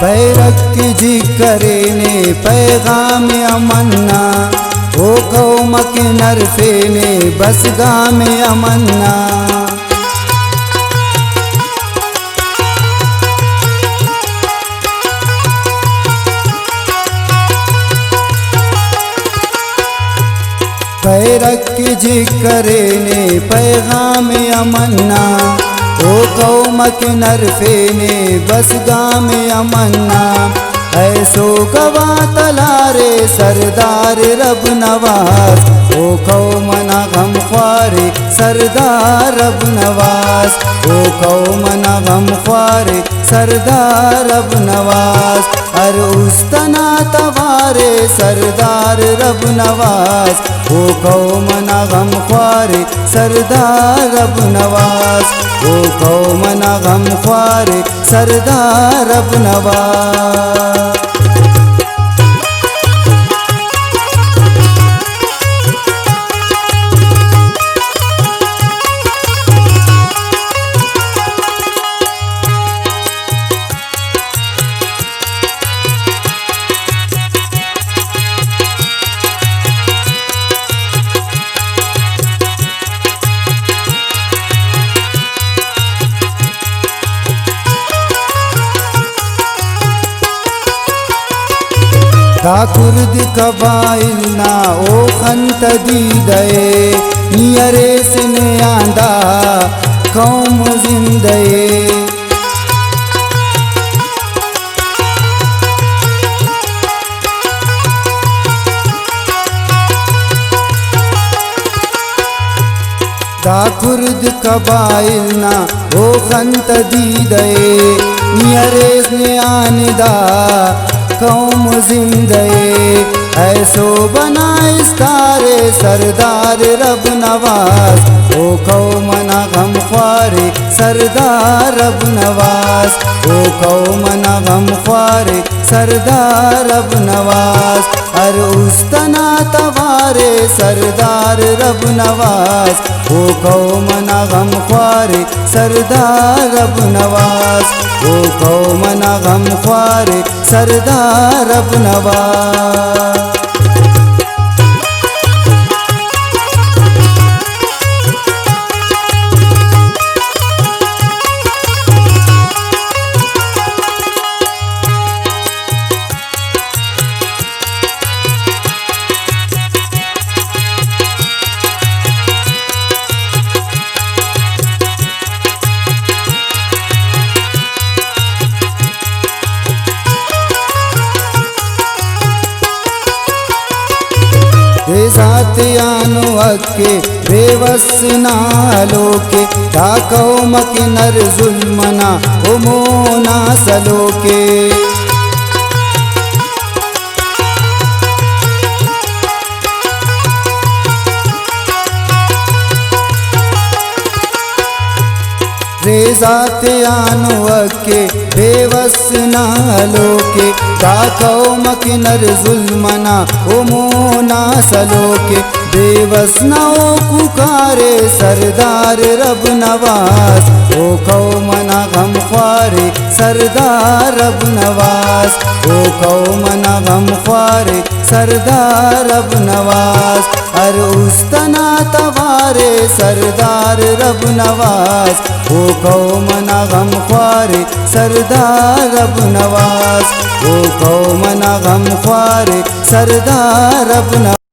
پیرک جی کرینے پیغام امن نا، او قوم اکن ہرفینے بس گام امن نا۔ پیرک جی کرینے پیغام امن نا، او قوم اکن ہرفینے بس گام امن نا۔ اے سوگوا تلارے سردار رب نواز، او قوم انا غم خوارے سردار رب نواز، او قوم انا غم خوارے سردار رب نواز۔ ہر است انا توار ءِ سردار رب نواز، او قوم انا غم خوار ءِ سردار رب نواز، او قوم انا غم خوار ءِ سردار رب نواز۔ دا کرد قبائل نا او خن تا دیدہ ءِ، نی اریس نے آن دا قوم زندہ ءِ۔ دا کرد قبائل نا او خن تا دیدہ ءِ، نی اریس نے آن دا قوم زندہ ءِ۔ اے سہب انا استار ءِ سردار رب نواز، او قوم انا غم خوار ءِ سردار رب نواز، او قوم انا غم خوار ءِ سردار رب نواز۔ ہر است انا توار ءِ سردار رب نواز، او قوم انا غم خوار ءِ سردار رب نواز، او قوم انا غم خوار ءِ سردار رب نواز۔ دے ذات آنو حق ءِ بے وس نا ہلوک ءِ، دا قوم کن ہر ظلم نا او مونا سلوک ءِ۔ ریزہ تیانو حق ءِ بے وس نا ہلوک ءِ، دا قوم کن ہر ظلم نا او مونا سلوک ءِ۔ بے وس نا او کوکار ءِ سردار رب نواز، او قوم نا غم خوار ءِ سردار رب نواز، او قوم نا غم خوار ءِ سردار رب نواز۔ ہر است نا توار ءِ سردار رب نواز، او قوم نا غم خوار ءِ سردار رب نواز، او قوم نا غم خوار ءِ سردار رب نواز۔